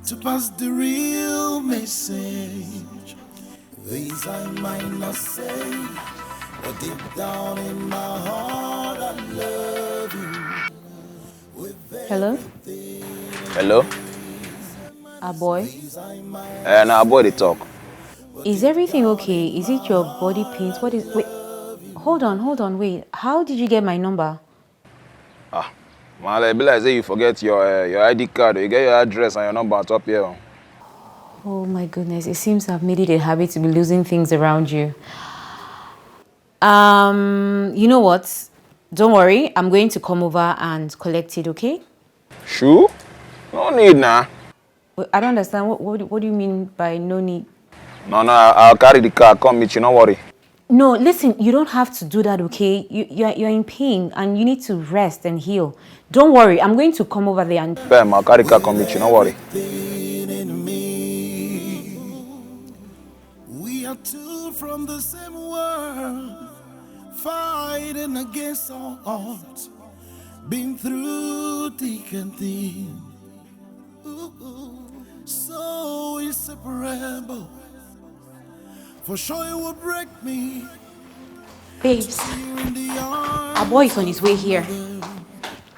to pass the real message. These I might not say, but deep down in my heart I love you. Hello? Hello? A boy? Eh, na boy dey talk. Is everything okay? Is it your body pains? What is... Wait. Hold on, hold on, wait. How did you get my number? Ah, Maala, e be like say you forget your uh, your I D card. You get your address and your number on top here. Oh my goodness, it seems I've made it a habit to be losing things around you. Um, you know what? Don't worry, I'm going to come over and collect it, okay? Sure? No need now. Nah. I don't understand. What, what, what do you mean by no need? No, no, I'll, I'll carry the car. Come meet you. No worry. No, listen, you don't have to do that, okay? You, you're, you're in pain and you need to rest and heal. Don't worry, I'm going to come over there and... Bam, I'll carry car come meet you, no worry. We are two from the same world, fighting against all odds, been through thick and thin. So inseparable. For sure it will break me. Babes, a boy is on his way here.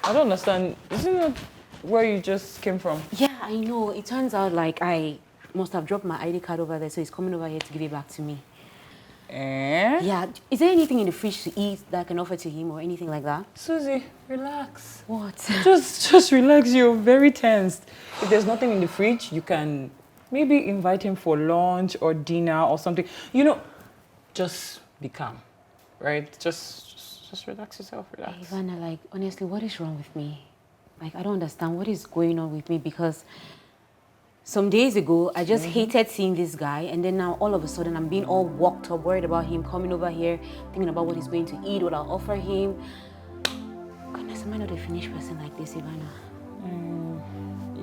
I don't understand. Isn't it where you just came from? Yeah, I know. It turns out like I must have dropped my I D card over there, so he's coming over here to give it back to me. Eh? Yeah, is there anything in the fridge to eat that I can offer to him or anything like that? Susie, relax. What? Just, just relax. You're very tensed. If there's nothing in the fridge, you can maybe invite him for lunch or dinner or something. You know, just be calm, right? Just, just, just relax yourself, relax. Ivana, like, honestly, what is wrong with me? Like, I don't understand what is going on with me because some days ago, I just mm-hmm. hated seeing this guy, and then now all of a sudden I'm being all worked up, worried about him coming over here, thinking about what he's going to eat, what I'll offer him. Goodness, am I not a finished person like this, Ivana? Mm,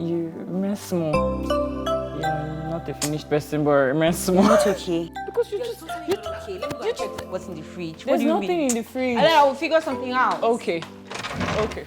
you mess more. You're not a finished person, but mess more. Not okay. Because you just, you just, okay. Let me go and check what's in the fridge. There's what do you nothing mean? in the fridge. And then I will figure something out. Okay. Okay.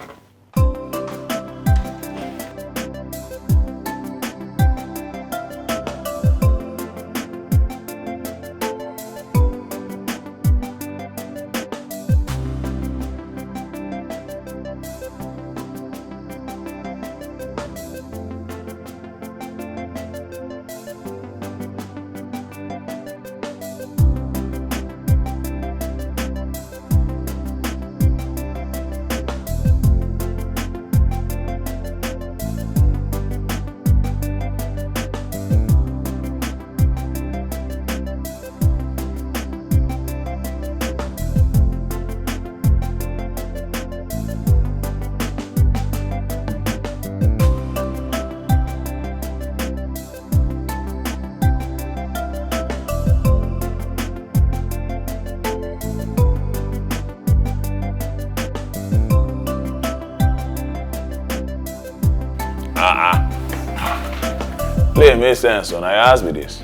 Play make sense, so I ask me this.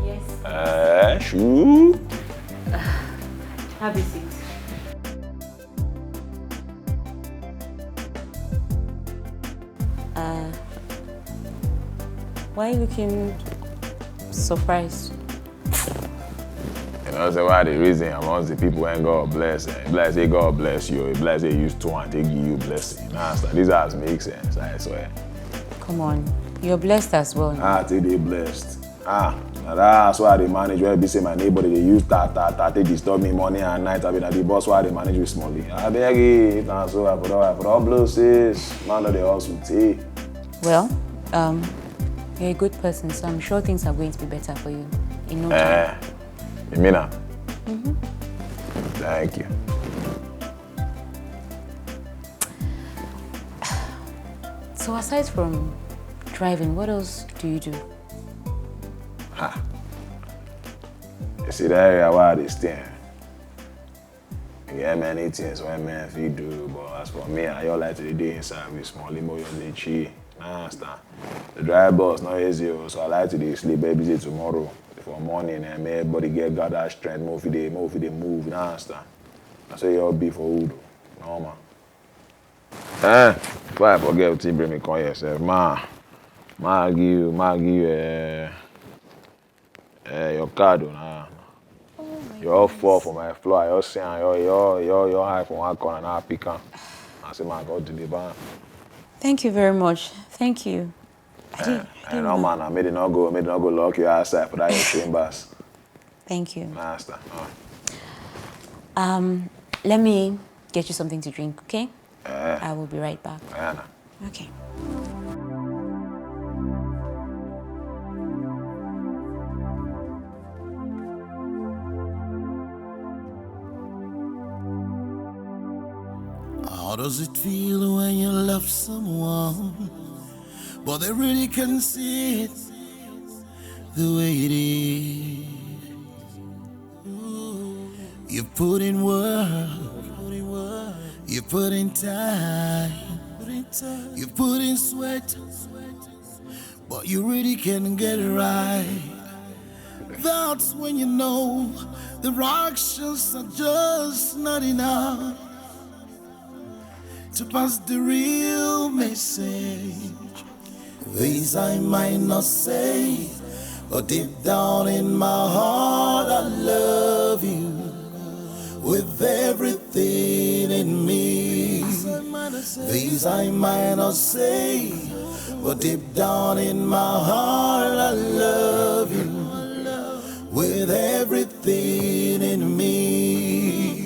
Yes. Uh, shoo. Have a seat. Why are you looking surprised? You know, say why the reason amongst the people when God bless, eh? Bless say God bless you, bless say use two and take give you blessing. You understand? This house make sense, I swear. Come on, you're blessed as well. Ah, till they blessed. Ah, now that's why they manage where be say my neighbor they use ta ta ta take disturb me morning and night. I be na the boss why they manage with Smolly. I beg it, and so I put up, I put up blue sis. Man, no, they also take. Well, um, you're a good person, so I'm sure things are going to be better for you in no time. Eh, you mean that? Thank you. So aside from driving, what else do you do? You see that area where I dey stay. You get many things when men fit do, but as for me, I all like to dey inside with small limo, you dey chill. I understand. The dry bus not easy, oh, so I like to dey sleep every day tomorrow. For morning, and make everybody get gather strength, move it, dey, move it, dey move. You understand? I say your be for wood, normal. Eh, before I forget, wetin bring me come here, sef, ma, ma give you, ma give you, eh, eh, your card, oh, na. You all fall for my floor. I all see am, your, your, your, your high for one corner, now I pick am. I say, man, God deliver am. Thank you very much. Thank you. I didn't, I Eh, didn't no, know. Man, I made it not go, made it not go lock your ass out for that your chambers. Thank you. Master. Oh. Um, let me get you something to drink, okay? Eh, I will be right back. Anna. Okay. How does it feel when you love someone, but they really can't see it the way it is? You put in work, you put in time, you put in sweat, but you really can't get it right. That's when you know the actions are just not enough to pass the real message. This I might not say, but deep down in my heart, I love you with everything in me. This I might not say, but deep down in my heart, I love you with everything in me.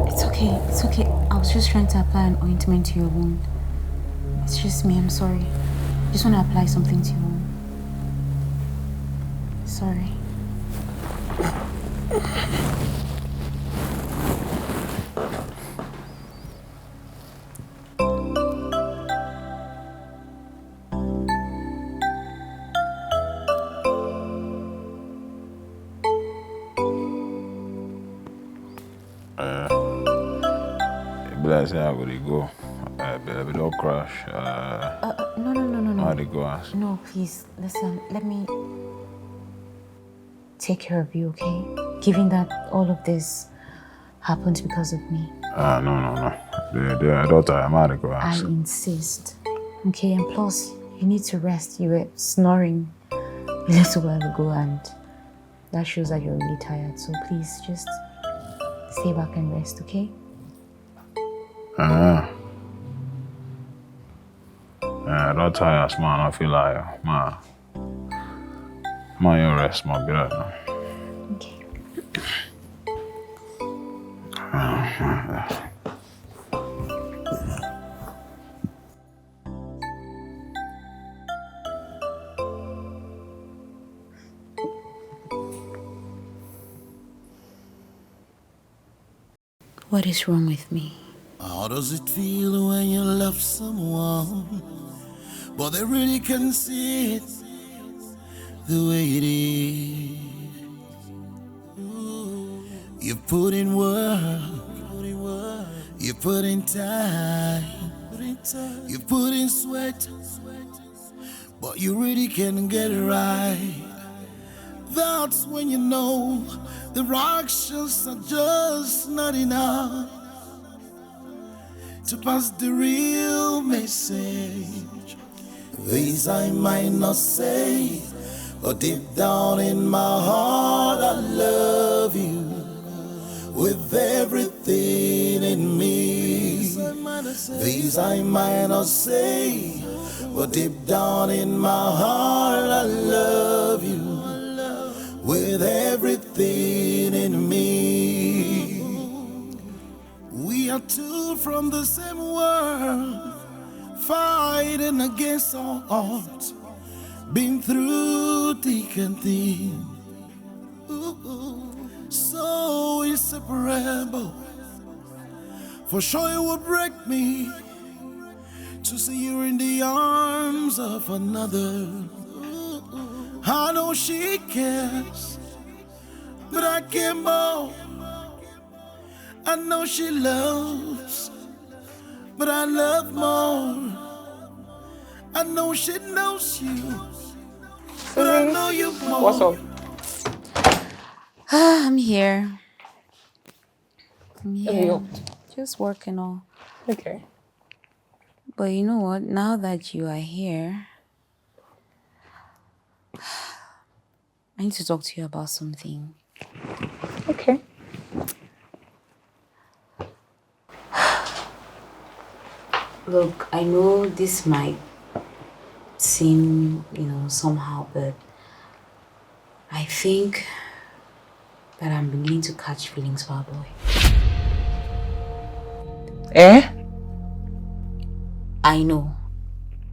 It's okay. It's okay. I was just trying to apply an ointment to your wound. It's just me. I'm sorry. Just want to apply something to your wound. Sorry. Eh, e be like say I go dey go. Eh, belle be don crash. Eh, Uh, uh, no, no, no, no, no. I dey go house. No, please, listen, let me take care of you, okay? Given that all of this happened because of me. Ah, no, no, no. The, the daughter, I'm out of I house. Insist. Okay, and plus, you need to rest. You were snoring a little while ago, and that shows that you're really tired. So please, just stay back and rest, okay? Ah. Eh, I don tire, small, I no fit lie, oh. Man. Man, you rest, my brother. Okay. What is wrong with me? How does it feel when you love someone, but they really can see it the way it is? You put in work, you put in time, you put in sweat, but you really can get it right. That's when you know the actions are just not enough to pass the real message. This I might not say, but deep down in my heart, I love you with everything in me. This I might not say, but deep down in my heart, I love you with everything in me. We are two from the same world, fighting against all odds, been through thick and thin. Ooh, so inseparable. For sure, it would break me to see you in the arms of another. I know she cares, but I care more. I know she loves, but I love more. I know she knows you, but I know you more. What's up? Ah, I'm here. I'm Hey, here. yo. Just working all. Okay. But you know what? Now that you are here, I need to talk to you about something. Okay. Look, I know this might seem, you know, somehow, but I think that I'm beginning to catch feelings for our boy. Eh? I know.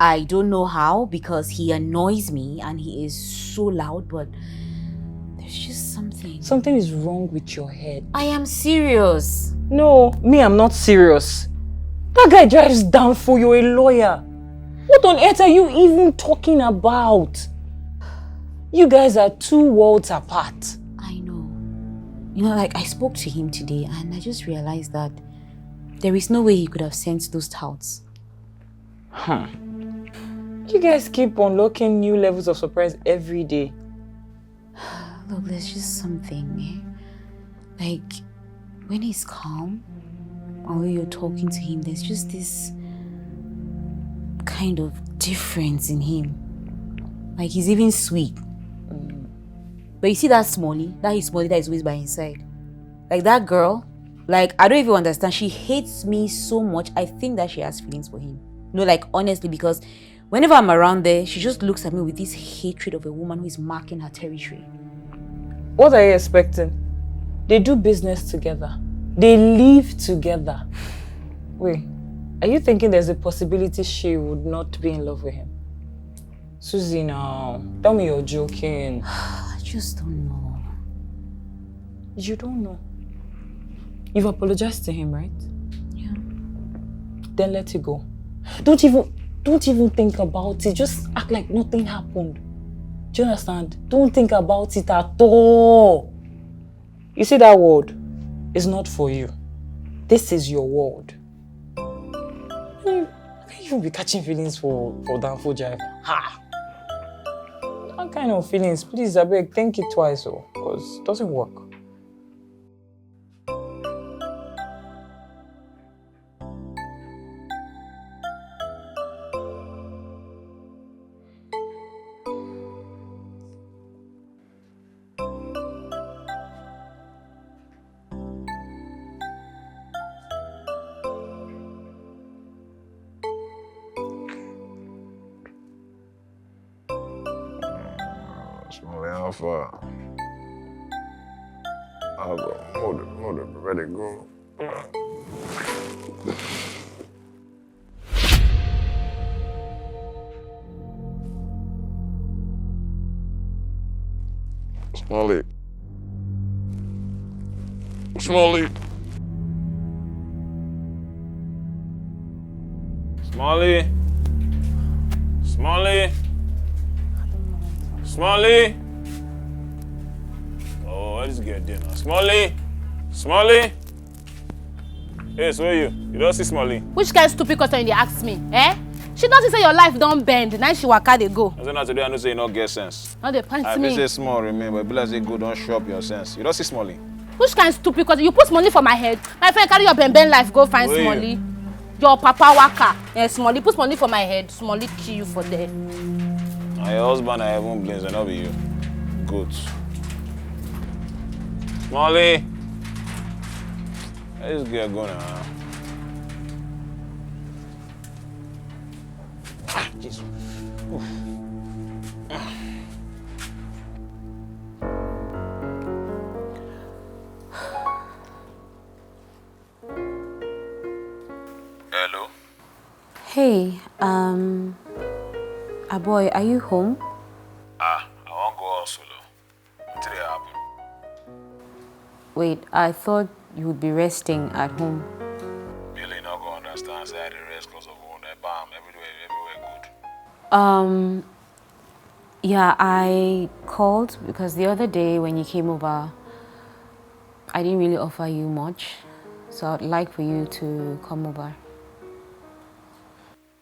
I don't know how because he annoys me and he is so loud, but there's just something. Something is wrong with your head. I am serious. No, me, I'm not serious. That guy drives down for you, a lawyer. What on earth are you even talking about? You guys are two worlds apart. I know. You know, like, I spoke to him today and I just realized that there is no way he could have sent those touts. You guys keep unlocking new levels of surprise every day. Look, there's just something. Eh? Like, when he's calm, or when you're talking to him, there's just this kind of difference in him. Like, he's even sweet. But you see that Smolly, that is Smolly that is always by his side. Like, that girl, like, I don't even understand. She hates me so much. I think that she has feelings for him. No, like, honestly, because whenever I'm around there, she just looks at me with this hatred of a woman who is marking her territory. What are you expecting? They do business together. They live together. Wait, are you thinking there's a possibility she would not be in love with him? Susie, now, tell me you're joking. I just don't know. You don't know. You've apologized to him, right? Yeah. Then let it go. Don't even don't even think about it. Just act like nothing happened. Do you understand? Don't think about it at all. You see, that world is not for you. This is your world. Hmm, how can you be catching feelings for for Danfo Driver? Ha! What kind of feelings? Please, I beg, think it twice, oh, because it doesn't work. Small, how far? I'll go. Hold it, hold it, ready, go. Smolly. Smolly. Smalley. Smalley. Smalley. Oh, where this girl dey now? Smalley. Smalley. Yes, where you? You don see Smalley? Which kind stupid question you dey ask me? Eh? She don see say your life don bend, na she waka dey go. I say na today I know say you no get sense. No dey panic me. I be say small remain, but e be like say goat don chop your sense. You don see Smalley? Which kind stupid question? You put money for my head. My friend carry your bend bend life go find Smalley. Your papa waka. Eh, Smalley put money for my head. Smalley kill you for there. Na your husband I even blame, so no be you. Goat. Smalley. Where this girl go now? Ah, Jesus. Oof. Hello? Hey, um, Aboy, are you home? Ah, I wan go hustle o. Wetin dey happen? Wait, I thought you would be resting at home. Billy no go understand say I dey rest 'cause of wound. I bam, everywhere, everywhere good. Um, yeah, I called because the other day when you came over, I didn't really offer you much. So I'd like for you to come over.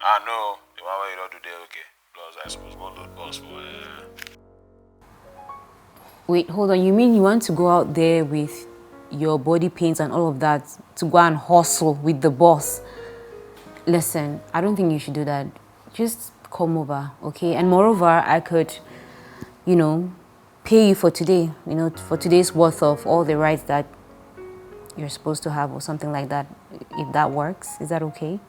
Ah, no. The one wey you don do dey okay. Plus, I suppose go load bus for, eh, Wait, hold on. You mean you want to go out there with your body pains and all of that to go and hustle with the boss? Listen, I don't think you should do that. Just come over, okay? And moreover, I could, you know, pay you for today, you know, for today's worth of all the rights that you're supposed to have or something like that, if that works. Is that okay?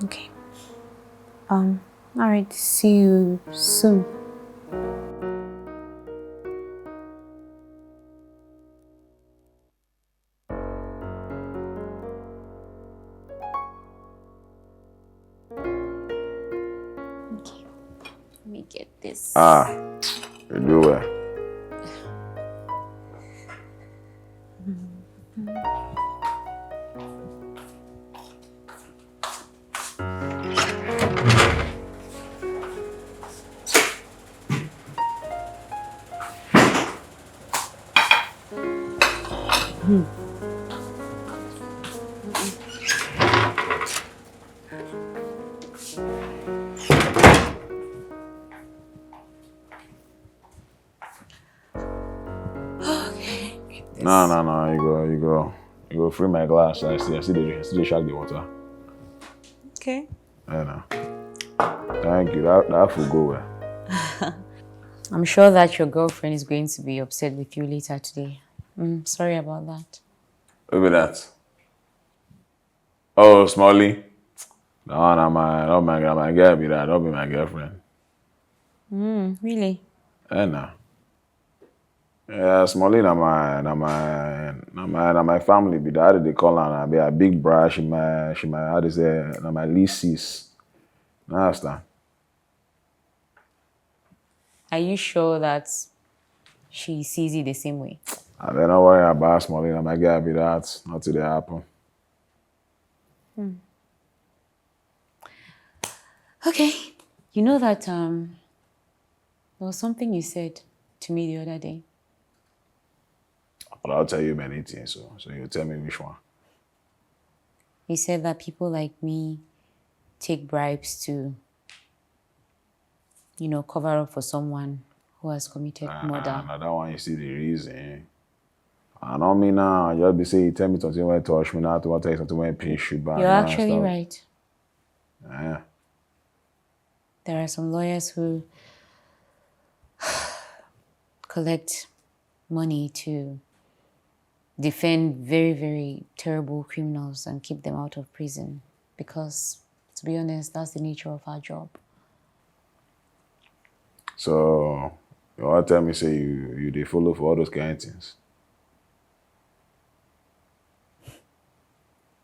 Okay. Um, all right, see you soon. Okay, let me get this. Ah, you do well. Okay. No, no, no. You go, you go, you go free my glass. I see, I see the, I see the shark, the water. Okay. I know. Thank you. That, that food go well. I'm sure that your girlfriend is going to be upset with you later today. Mm, sorry about that. Who be that? Oh, Smalley. No, na my, not my, na my girl be that. Don't be my girlfriend. Mm, really? Eh, nah. Yeah, Smalley na my, na my, na my, na my family be that. How they call her? Na be a big bra. She my, she my, how they say, na my least sis. You understand? Are you sure that she sees it the same way? I don't know why I bash Smalley. Na my girl be that. Not to dey happen. Hmm. Okay. You know that, um, there was something you said to me the other day. But I'll tell you many things, so, so you tell me which one. You said that people like me take bribes to, you know, cover up for someone who has committed murder. Ah, na that one you see the reason. I don't mean now. I just be say you tell me something wey touch me now. To tell you something wey pinch you back. You're actually right. Yeah. There are some lawyers who collect money to defend very, very terrible criminals and keep them out of prison because, to be honest, that's the nature of our job. So, you want to tell me say you, you dey follow for all those kind of things?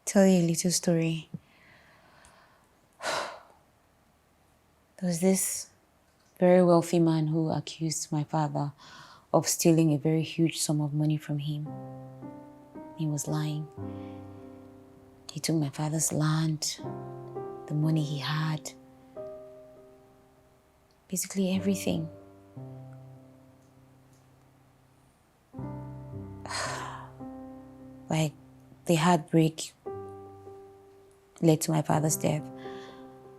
Tell you a little story. There was this very wealthy man who accused my father of stealing a very huge sum of money from him. He was lying. He took my father's land, the money he had, basically everything. Like, the heartbreak led to my father's death.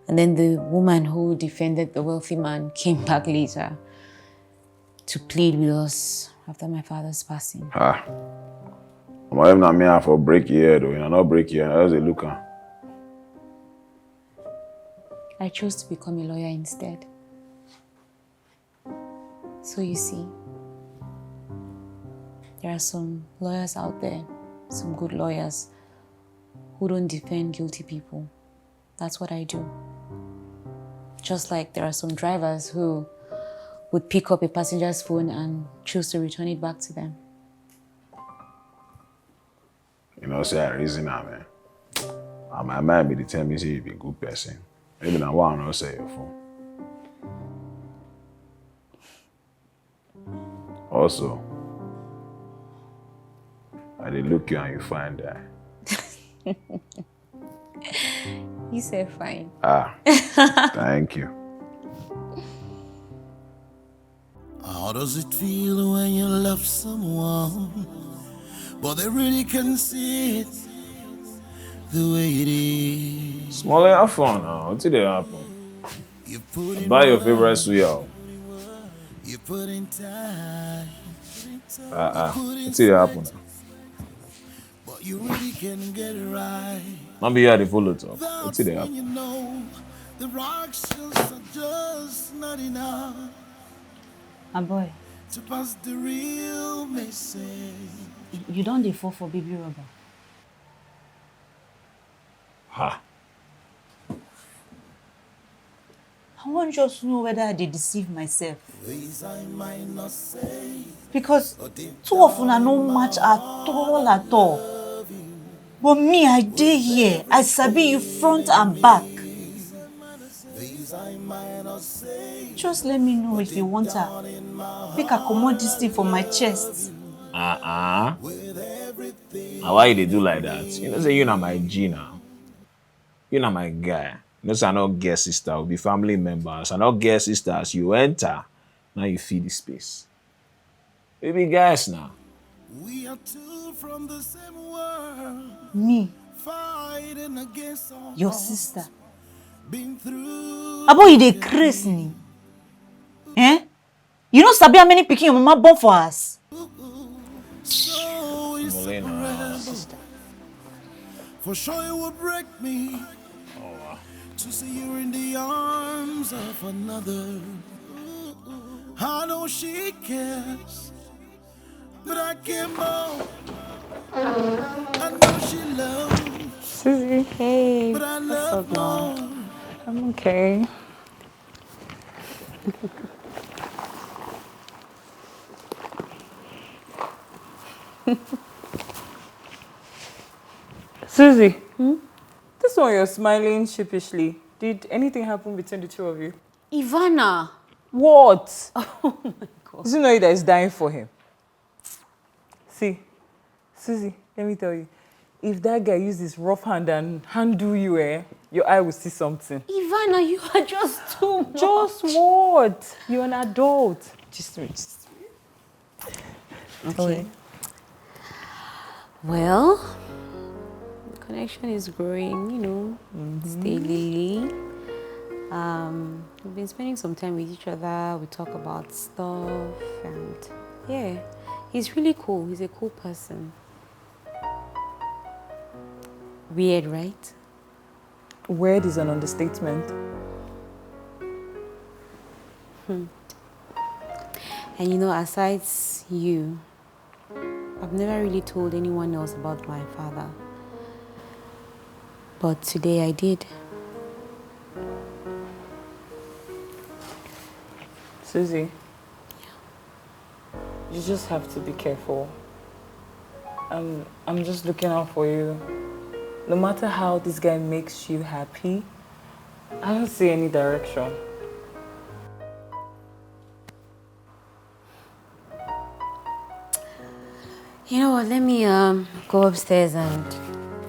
And then the woman who defended the wealthy man came back later to plead with us after my father's passing. Ah. Omo, if na me, I for break your head o. Una no break your head. I just dey look am. I chose to become a lawyer instead. So you see, there are some lawyers out there, some good lawyers, who don't defend guilty people. That's what I do. Just like there are some drivers who would pick up a passenger's phone and choose to return it back to them. You know, say I reason am, eh? And my mind be dey tell me say you be good person. Maybe na why I no sell your phone. Also, I dey look you and you fine die. You say fine. Ah, thank you. How does it feel when you love someone, but they really can't see it the way it is? Small, have fun now. Wetin dey happen? You put in Buy your work, favorite suya. You put in time, Ah ah. Wetin dey happen? But you really can't get it right. No be you I dey follow talk. Wetin dey When happen? You know the actions are just not enough My boy, to pass the real message. You don dey fall for baby rubber. Ha. I wan just know whether I dey deceive myself. This I might not say, Because two of una no match at all at all. But me, I dey here. I sabi you front and back. this I might not say. Just let me know if you want her. Make I comot this thing for my chest. Uh-uh. Now why you dey do like that? You know say you na my G now. You na my guy. You know say I no get sister. We be family members. I no get sisters. You enter. Now you feel the space. We be guys now. We are two from the same world, Me, fighting against all your sister. Been through Abo, you dey craze ni? Eh? You no sabi how many pikin your mama born for us? so is Molina, sister. For sure it would break me Oh, wow. to see you in the arms of another. I know she cares, but I care more. I know she loves, Susie, hey, but I what's love up now? More. I'm okay. Susie, this one you're smiling sheepishly. Did anything happen between the two of you? Ivana! What? Oh my God. Is it not you that is dying for him? See, Susie, let me tell you. If that guy use his rough hand and handle you, eh, your eye will see something. Ivana, you are just too much. Just what? You're an adult. Just wait. Just wait. Okay. Well, the connection is growing, you know, it's daily. Um, we've been spending some time with each other. We talk about stuff, and yeah, he's really cool. He's a cool person. Weird, right? Weird is an understatement. And you know, aside you, I've never really told anyone else about my father. But today I did. Susie, you just have to be careful. I'm, I'm just looking out for you. No matter how this guy makes you happy, I don't see any direction. You know what? Let me um, go upstairs and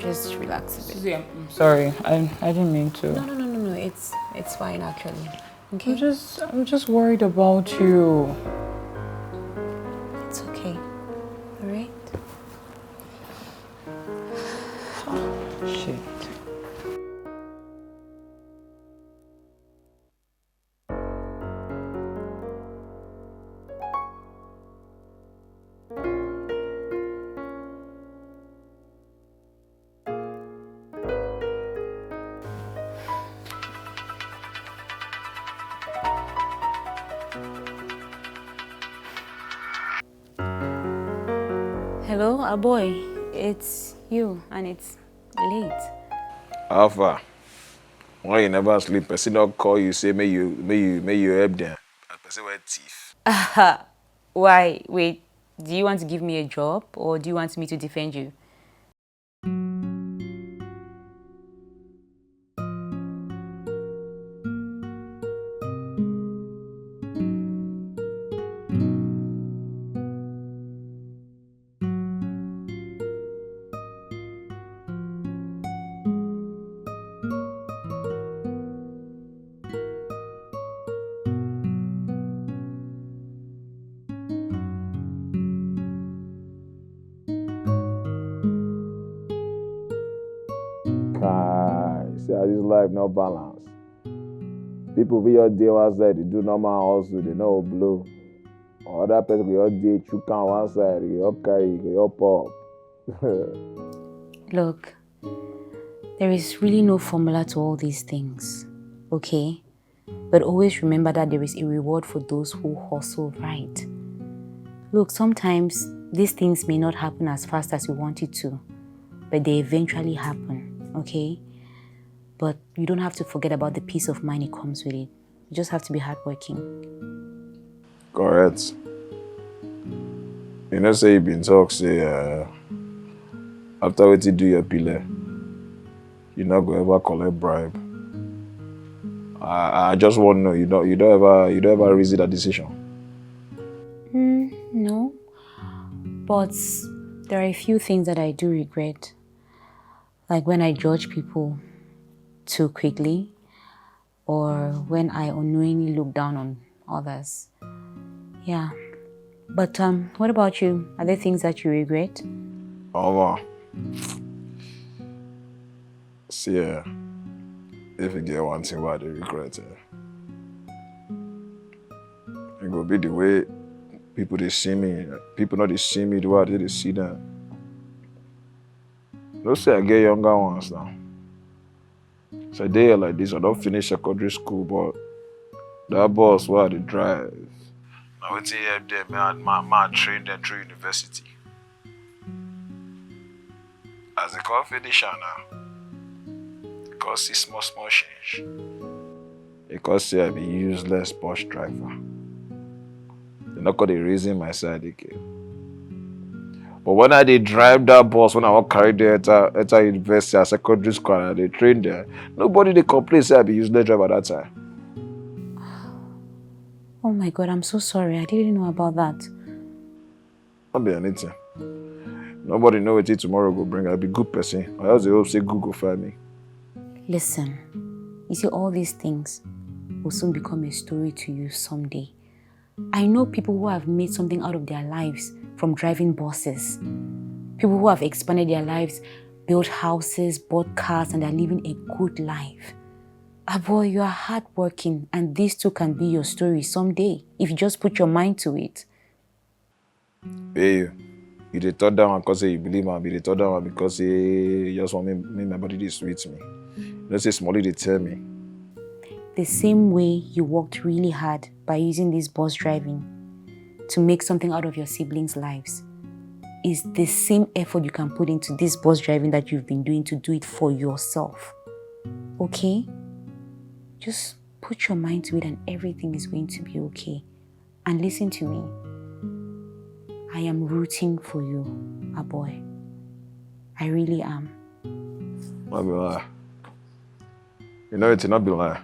Just relax a bit. Susie, I'm, I'm sorry. I, I didn't mean to. No, no, no, no, no. It's it's fine actually. Okay. I'm just I'm just worried about you. It's okay. All right. Shit. Hello, Aboy. It's you, and it's late. How far? Why you never sleep? Person don call you say may you may you may you help them. And person wey thief. Why? Wait, do you want to give me a job or do you want me to defend you? Kai, see how this life no balance. People wey just dey one side dey do normal hustle, dey no blow. Other person go just dey chook am one side, go just carry, go just pop. Look, there is really no formula to all these things, okay? But always remember that there is a reward for those who hustle right. Look, sometimes these things may not happen as fast as we want it to, but they eventually happen, okay? But you don't have to forget about the peace of mind it comes with it. You just have to be hardworking. Correct. You know say you been talk say uh, after wetin do your pile, you no go ever collect bribe. I, I just wan know you don you don ever you don ever reason that decision. Mm, no, but there are a few things that I do regret. Like when I judge people too quickly, or when I unknowingly look down on others. Yeah. But um, what about you? Are there things that you regret? Omo. See, eh, if you get one thing wey I dey regret, eh, e go be the way people dey see me. People no dey see me the way I dey dey see them. You know say I get younger ones now. So I dey here like this, I don finish secondary school, but that bus wey I dey drive, na wetin help them make I, make I, make I train them through university. As they come finish am now, they come see small small change. They come say I be useless bus driver. They no come dey reason my side again. But when I dey drive that bus, when I wan carry them enter, enter university and secondary school and I dey train there, nobody dey complain say I be useless driver that time. Oh my God, I'm so sorry. I didn't know about that. No be anything. Nobody know wetin tomorrow go bring. I be good person. I just dey hope say good go find me. Listen, you see, all these things will soon become a story to you someday. I know people who have made something out of their lives from driving buses. People who have expanded their lives, built houses, bought cars, and are living a good life. Aboy, you are hardworking, and this too can be your story someday if you just put your mind to it. Hey, you dey talk that one because say you believe am, you dey talk that one because say you just want me, me my body dey sweet me. You know say Smolly dey tell me. The same way you worked really hard by using this bus driving to make something out of your siblings' lives is the same effort you can put into this bus driving that you've been doing to do it for yourself. Okay? Just put your mind to it and everything is going to be okay. And listen to me. I am rooting for you, Aboy. I really am. No be lie. You know it no be lie.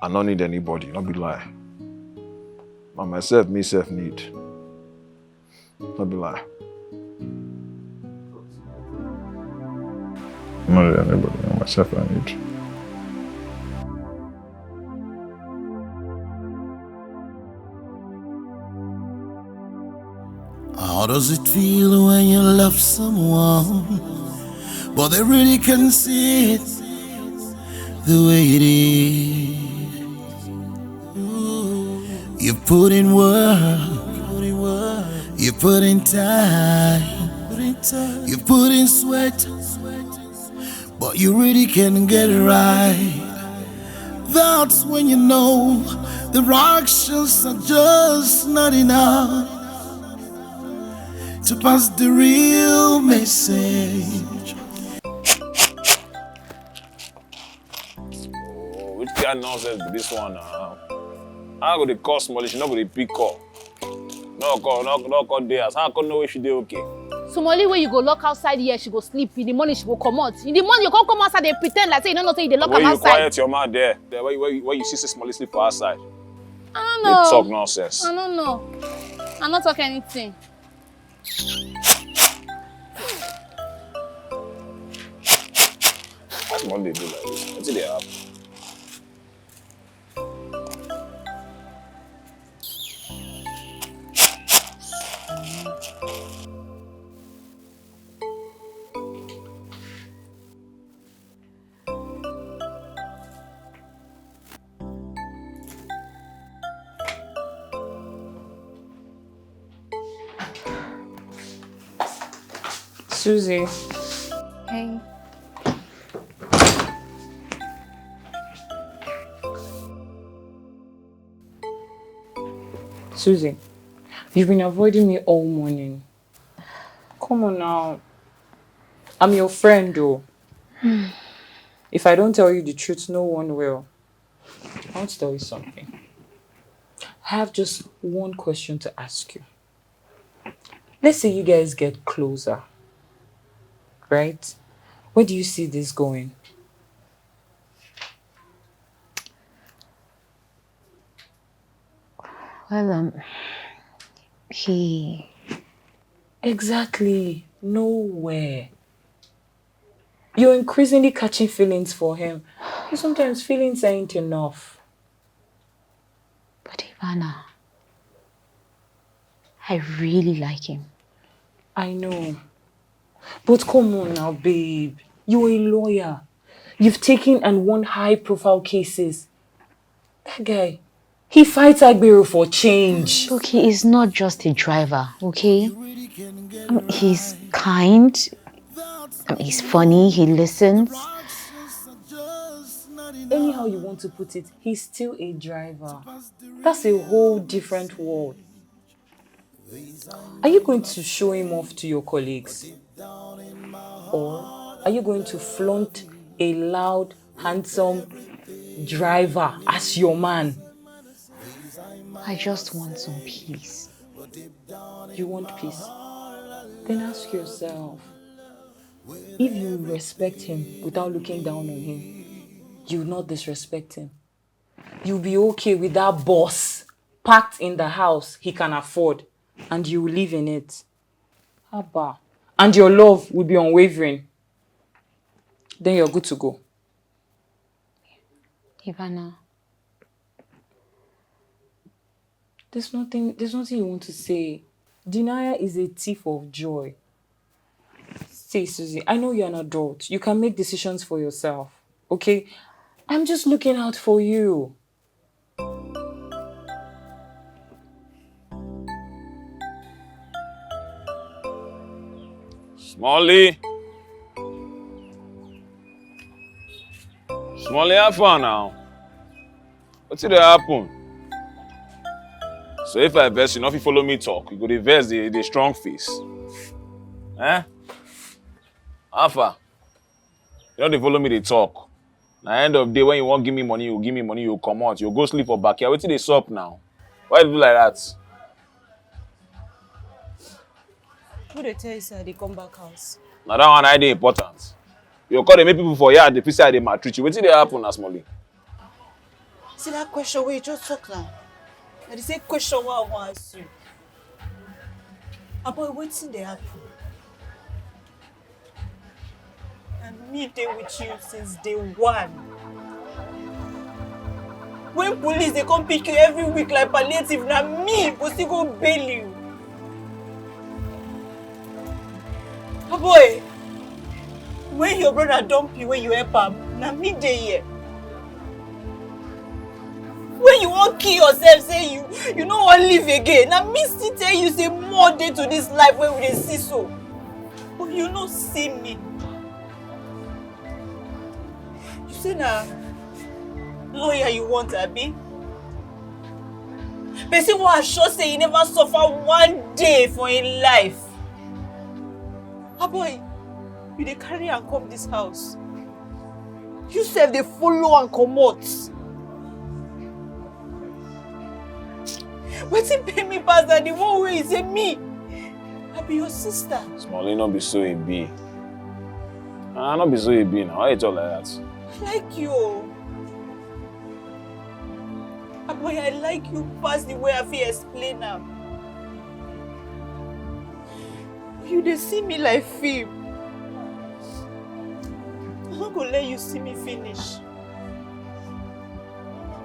I no need anybody, no be lie. Na myself, me self need. No be lie. I'm not anybody. I'm myself I need. How does it feel when you love someone, but they really can see it the way it is? You put in work, you put in time, you put in sweat, but you really can get it right. That's when you know the actions are just not enough to pass the real message. Oh, which kind nonsense be this one now? How go dey call Smolly, she no go dey pick call. No call, no, no call dey house. How I come know if she dey okay? Smolly wey you go lock outside here, she go sleep. In the morning, she go comot. In the morning, you come come outside, dey pretend like say you no know say you dey lock When am you outside. quiet your mouth there, there when, when, when you see say Smolly sleep for outside, I don't dey know. Talk nonsense. I don't know. I no talk anything. Why Smolly dey do like this? Wetin dey happen? Susie. Hey. Susie, you've been avoiding me all morning. Come on now. I'm your friend though. If I don't tell you the truth, no one will. I want to tell you something. I have just one question to ask you. Let's say you guys get closer, right? Where do you see this going? Well, um, he. Exactly. Nowhere. You're increasingly catching feelings for him. And sometimes feelings ain't enough. But Ivana, I really like him. I know. But come on now, babe. You're a lawyer. You've taken and won high profile cases. That guy, he fights Agbero for change. Look, he is not just a driver, okay? Um, he's kind, um, he's funny, he listens. Anyhow you want to put it, he's still a driver. That's a whole different world. Are you going to show him off to your colleagues? Or are you going to flaunt a loud, handsome driver as your man? I just want some peace. You want peace? Then ask yourself, if you respect him without looking down on him, you will not disrespect him. You'll be okay with that boss packed in the house he can afford, and you will live in it. Abba. And your love will be unwavering. Then you're good to go. Ivana, There's nothing there's nothing you want to say. Denial is a thief of joy. See, Susie, I know you're an adult. You can make decisions for yourself. Okay? I'm just looking out for you. Smolly. Smolly, how far now? Wetin dey happen? So if I vex, you no fit follow me talk. You go dey vex, dey dey strong face. Eh? How far? You no dey follow me dey talk. Na end of day when you wan give me money, you give me money, you comot, you go sleep for backyard. Wetin dey sup now? Why you do like that? Who dey tell you say I dey come back house? Na that one I dey important. You call dey make people for yard dey feel say I dey maltreat you. Wetin dey happen na Smolly? See that question wey you just talk now. Na the same question wey I wan ask you. Aboy, wetin dey happen? I no Me dey with you since day one. When police dey come pick you every week like palliative, na me go still go bail you. Oh boy, when your brother dump you, when you help am, na me dey here. When you wan kill yourself, say you you no wan live again, na me still tell you say more dey to this life wey we dey see so. But you no see me. You say na lawyer you want, abi? Person wey I sure say he never suffer one day for him life. Ah boy, you dey carry am come this house. You sef dey follow am comot. Wetin pain me pass na the one wey you say me, I be your sister. Small, e no be so e be. Ah, no be so e be now. Why you talk like that? I like you o. Ah boy, I like you pass the way I fit explain am. You dey see me like film. I no go let you see me finish.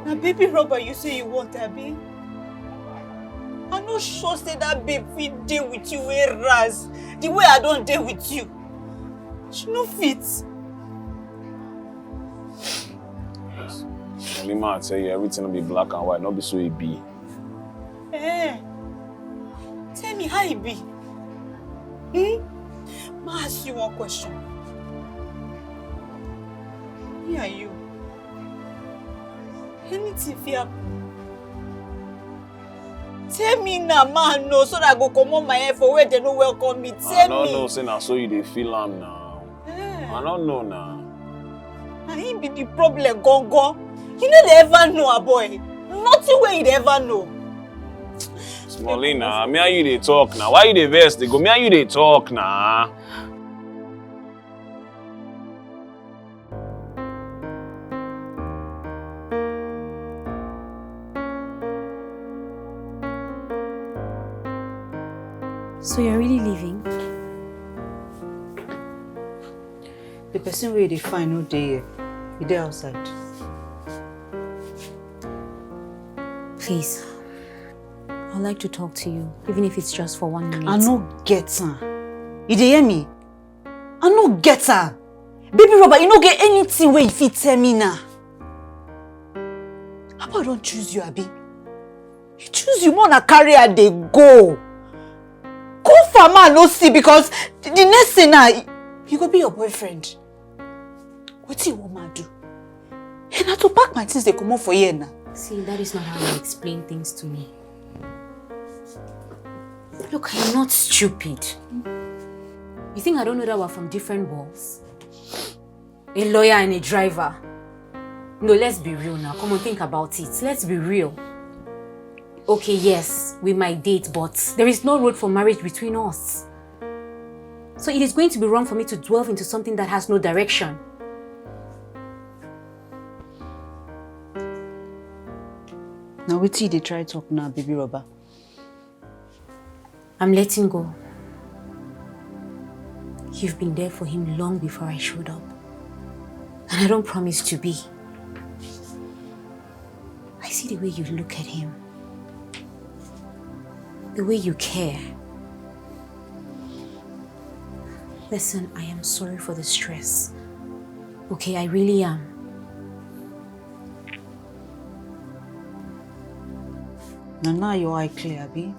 Na baby rubber you say you want, abi? I no sure say that babe fit dey with you wey raz the way I don dey with you. She no fit. Yes. Only man tell you everything no be black and white, no be so e be. Eh. Tell me how e be. Hmm? Ma ask you one question. Me and you. Anything fit happen. Tell me now, man, no, so that I go comot my head for where they no welcome me. Tell me. I no know, say na so you dey feel am now. Eh. I no know now. Na him be the problem, gongo. You no dey ever know, ah boy. Nothing wey you dey ever know. Smallina, me and you dey talk now. Why you dey vex? Dey go, me and you dey talk now. So you're really leaving? The person wey you dey find no dey here. He dey outside. Please, I'd like to talk to you, even if it's just for one minute. I no get am. You dey hear me? I no get am. Baby rubber, you no get anything wey you fit tell me now. Papa don choose you, abi? He choose you, more na carry her dey go. Come far, man no see, because the next thing now, he go be your boyfriend. Wetin you want ma do? Hey, na to pack my things dey comot for here now. See, that is not how you explain things to me. Look, I am not stupid. You think I don't know that we're from different worlds? A lawyer and a driver. No, let's be real now. Come on, think about it. Let's be real. Okay, yes, we might date, but there is no road for marriage between us. So it is going to be wrong for me to delve into something that has no direction. Now, wetin you dey try talk now, baby rubber? I'm letting go. You've been there for him long before I showed up. And I don't promise to be. I see the way you look at him, the way you care. Listen, I am sorry for the stress. Okay, I really am. Na now your eye clear, abi?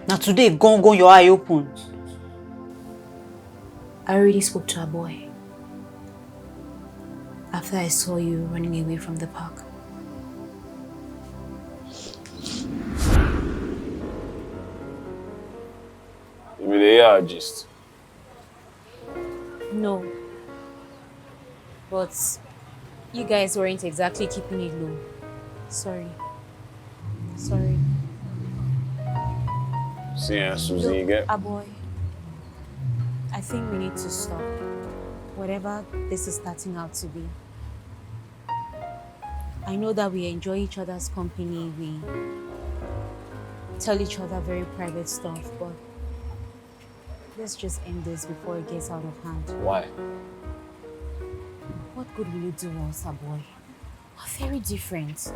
Na today, gongo, your eye open. I already spoke to a boy after I saw you running away from the park. You be dey hear her gist? No. But you guys weren't exactly keeping it low. Sorry. Sorry. See, eh, Susie, you get? Ah boy, I think we need to stop. Whatever this is starting out to be. I know that we enjoy each other's company, we tell each other very private stuff, but let's just end this before it gets out of hand. Why? What good will it do us, Aboy? We're very different. So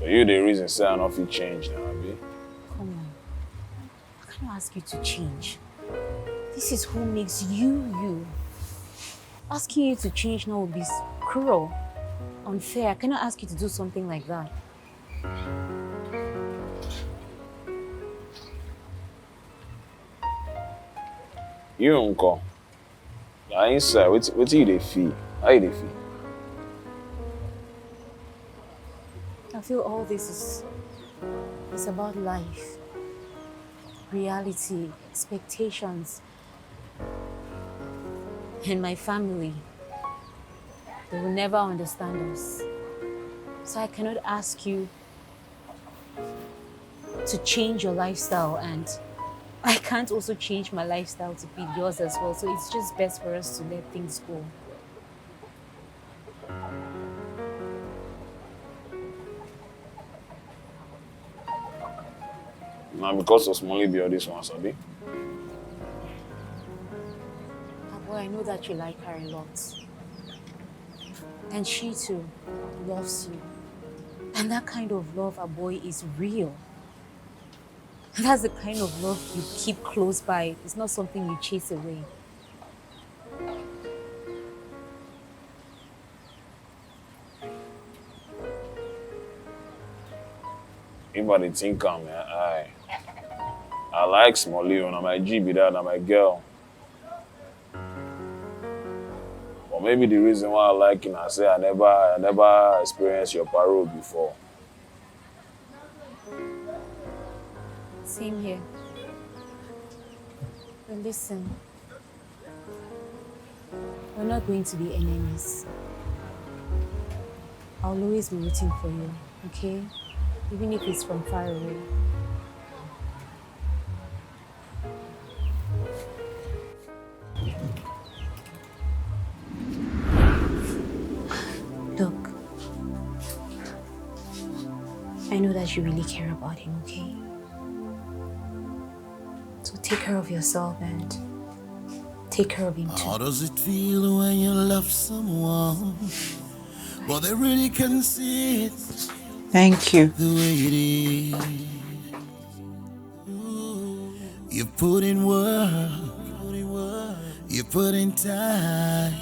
you the reason say I no fit change now, abi? Come on. I cannot ask you to change. This is who makes you you. Asking you to change now would be s- cruel, unfair. I cannot ask you to do something like that. You nko? Na inside, wetin wetin you dey feel? How you dey feel? I feel all this is, is about life, reality, expectations, and my family. They will never understand us. So I cannot ask you to change your lifestyle, and I can't also change my lifestyle to fit yours as well. So it's just best for us to let things go. Na because of Smolly be all this one, abi? Aboy, I know that you like her a lot. And she too loves you. And that kind of love, Aboy, is real. That's the kind of love you keep close by. It's not something you chase away. If I dey think am, eh, I I like Smolly o, na my G be that, na my girl. But maybe the reason why I like you na say I never I never experience your parole before. Same here. But listen, we're not going to be enemies. I'll always be rooting for you, okay? Even if it's from far away. Look, I know that you really care about him, okay? So take care of yourself and take care of him too. How does it feel when you love someone, but they really can see it Thank you. the way it is? You put in work, you put in time,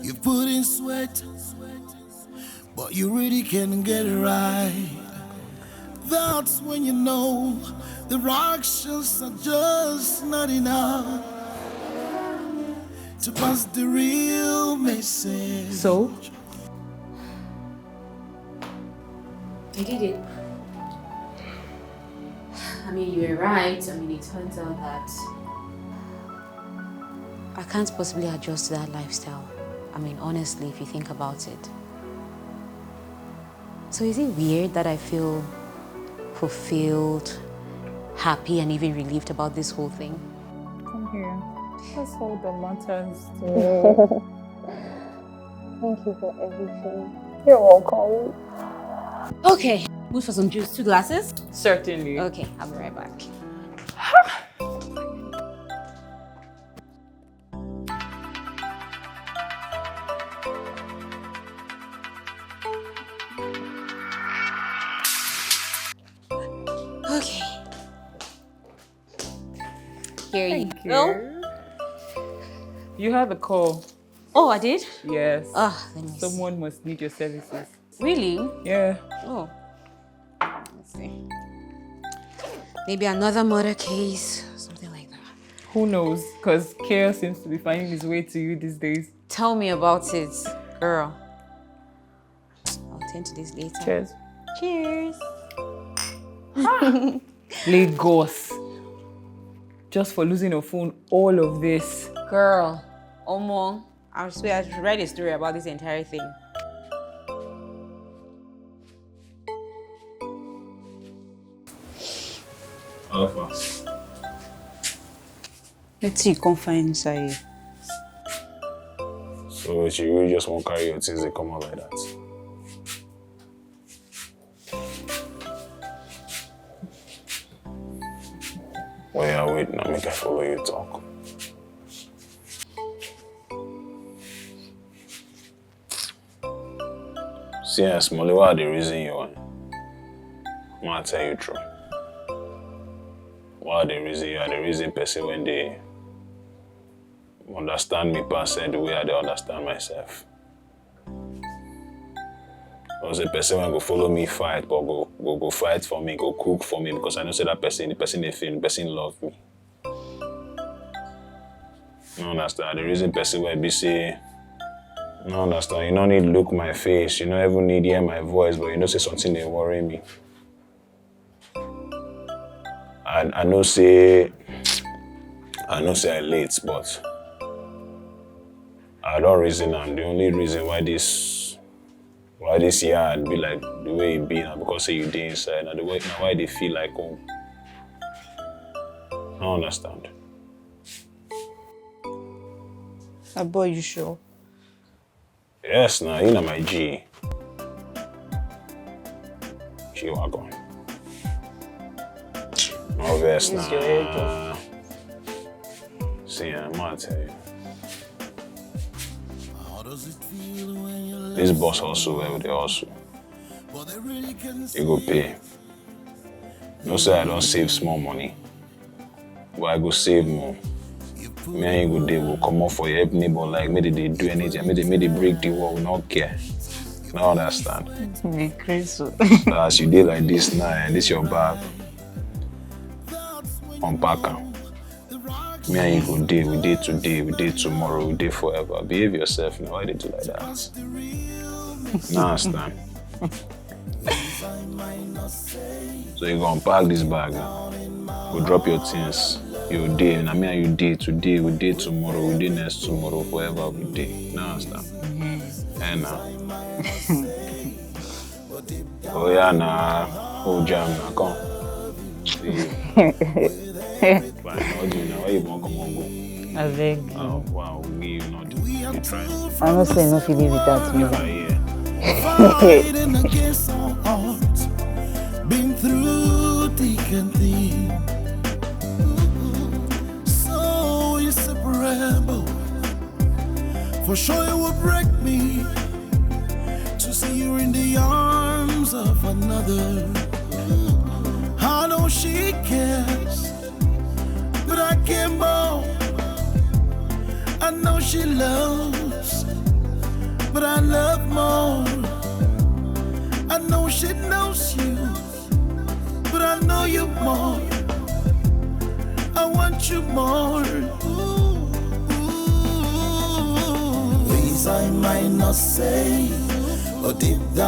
you put in sweat, but you really can get it right. That's when you know the actions are just not enough to pass the real message. So, I did it. I mean, you were right. I mean, it turns out that I can't possibly adjust to that lifestyle. I mean, honestly, if you think about it. So is it weird that I feel fulfilled, happy, and even relieved about this whole thing? Come here. Let's hold the matters to Thank you for everything. You're welcome. Okay, good for some juice. Two glasses? Certainly. Okay, I'll be right back. Okay. Here Thank you go. you. You had the call. Oh, I did? Yes. Oh, let me see. Someone must need your services. Really? Yeah. Oh. Let's see. Maybe another murder case, something like that. Who knows? Because Kale seems to be finding his way to you these days. Tell me about it, girl. I'll tend to this later. Cheers. Cheers. Lagos. Just for losing your phone, all of this. Girl, Omo, I swear I should write a story about this entire thing. Alpha. Let's see, you come find inside. So she really just won't carry your things, they come out like that. Well, yeah, wait, now make I follow you talk. See, eh, Smolly, why I dey reason you, eh? Ma tell you true. Why I dey reason you? I dey reason person wey dey understand me pass, eh, the way I dey understand myself. I say person wey go follow me fight, but go, go, go fight for me, go cook for me, because I know say that person, the person dey feel, the person love me. No understand. The reason person wey be say, no understand. You no need look my face. You no even need hear my voice, but you know say something dey worry me. I, I know say, I know say I late, but I don reason am. The only reason why this, why this yard be like the way e be na because say you dey inside. Na the way, na why e dey feel like home. I understand. Ah boy, you sure? Yes, na, you na my G. G-Wagon. No vex na. Use your head off. See, I'm gonna tell you. This boss hustle wey we dey hustle, e go pay. No say I don save small money, but I go save more. Me and you go dey, we go comot for here, help neighbor, like, make they dey do anything, make they, make they break the wall, we no care. No understand. Me crazy. So as you dey like this now, and this your bag, unpack am. Me and you go dey, we dey today, we dey tomorrow, we dey forever. Behave yourself now. Why you dey do like that? No understand. So you go unpack this bag now. Go drop your things. You dey, na me and you dey today, we dey tomorrow, we dey next tomorrow, forever we dey. No understand. Eh, na. Oh yeah, na. Oh, jam na, come. See. Fine, no do na. Why you wan come on go? I beg. Oh wow, we no do. You try. I know say no fit live without me. Never hear. Fighting against all odds, been through thick and thin. So inseparable. For sure it will break me to see you in the arms of another. I know she cares, but I care more. I know she loves, but I love more. I know she knows you, but I know you more. I want you more. Ooh, ooh. Things I might not say, but deep down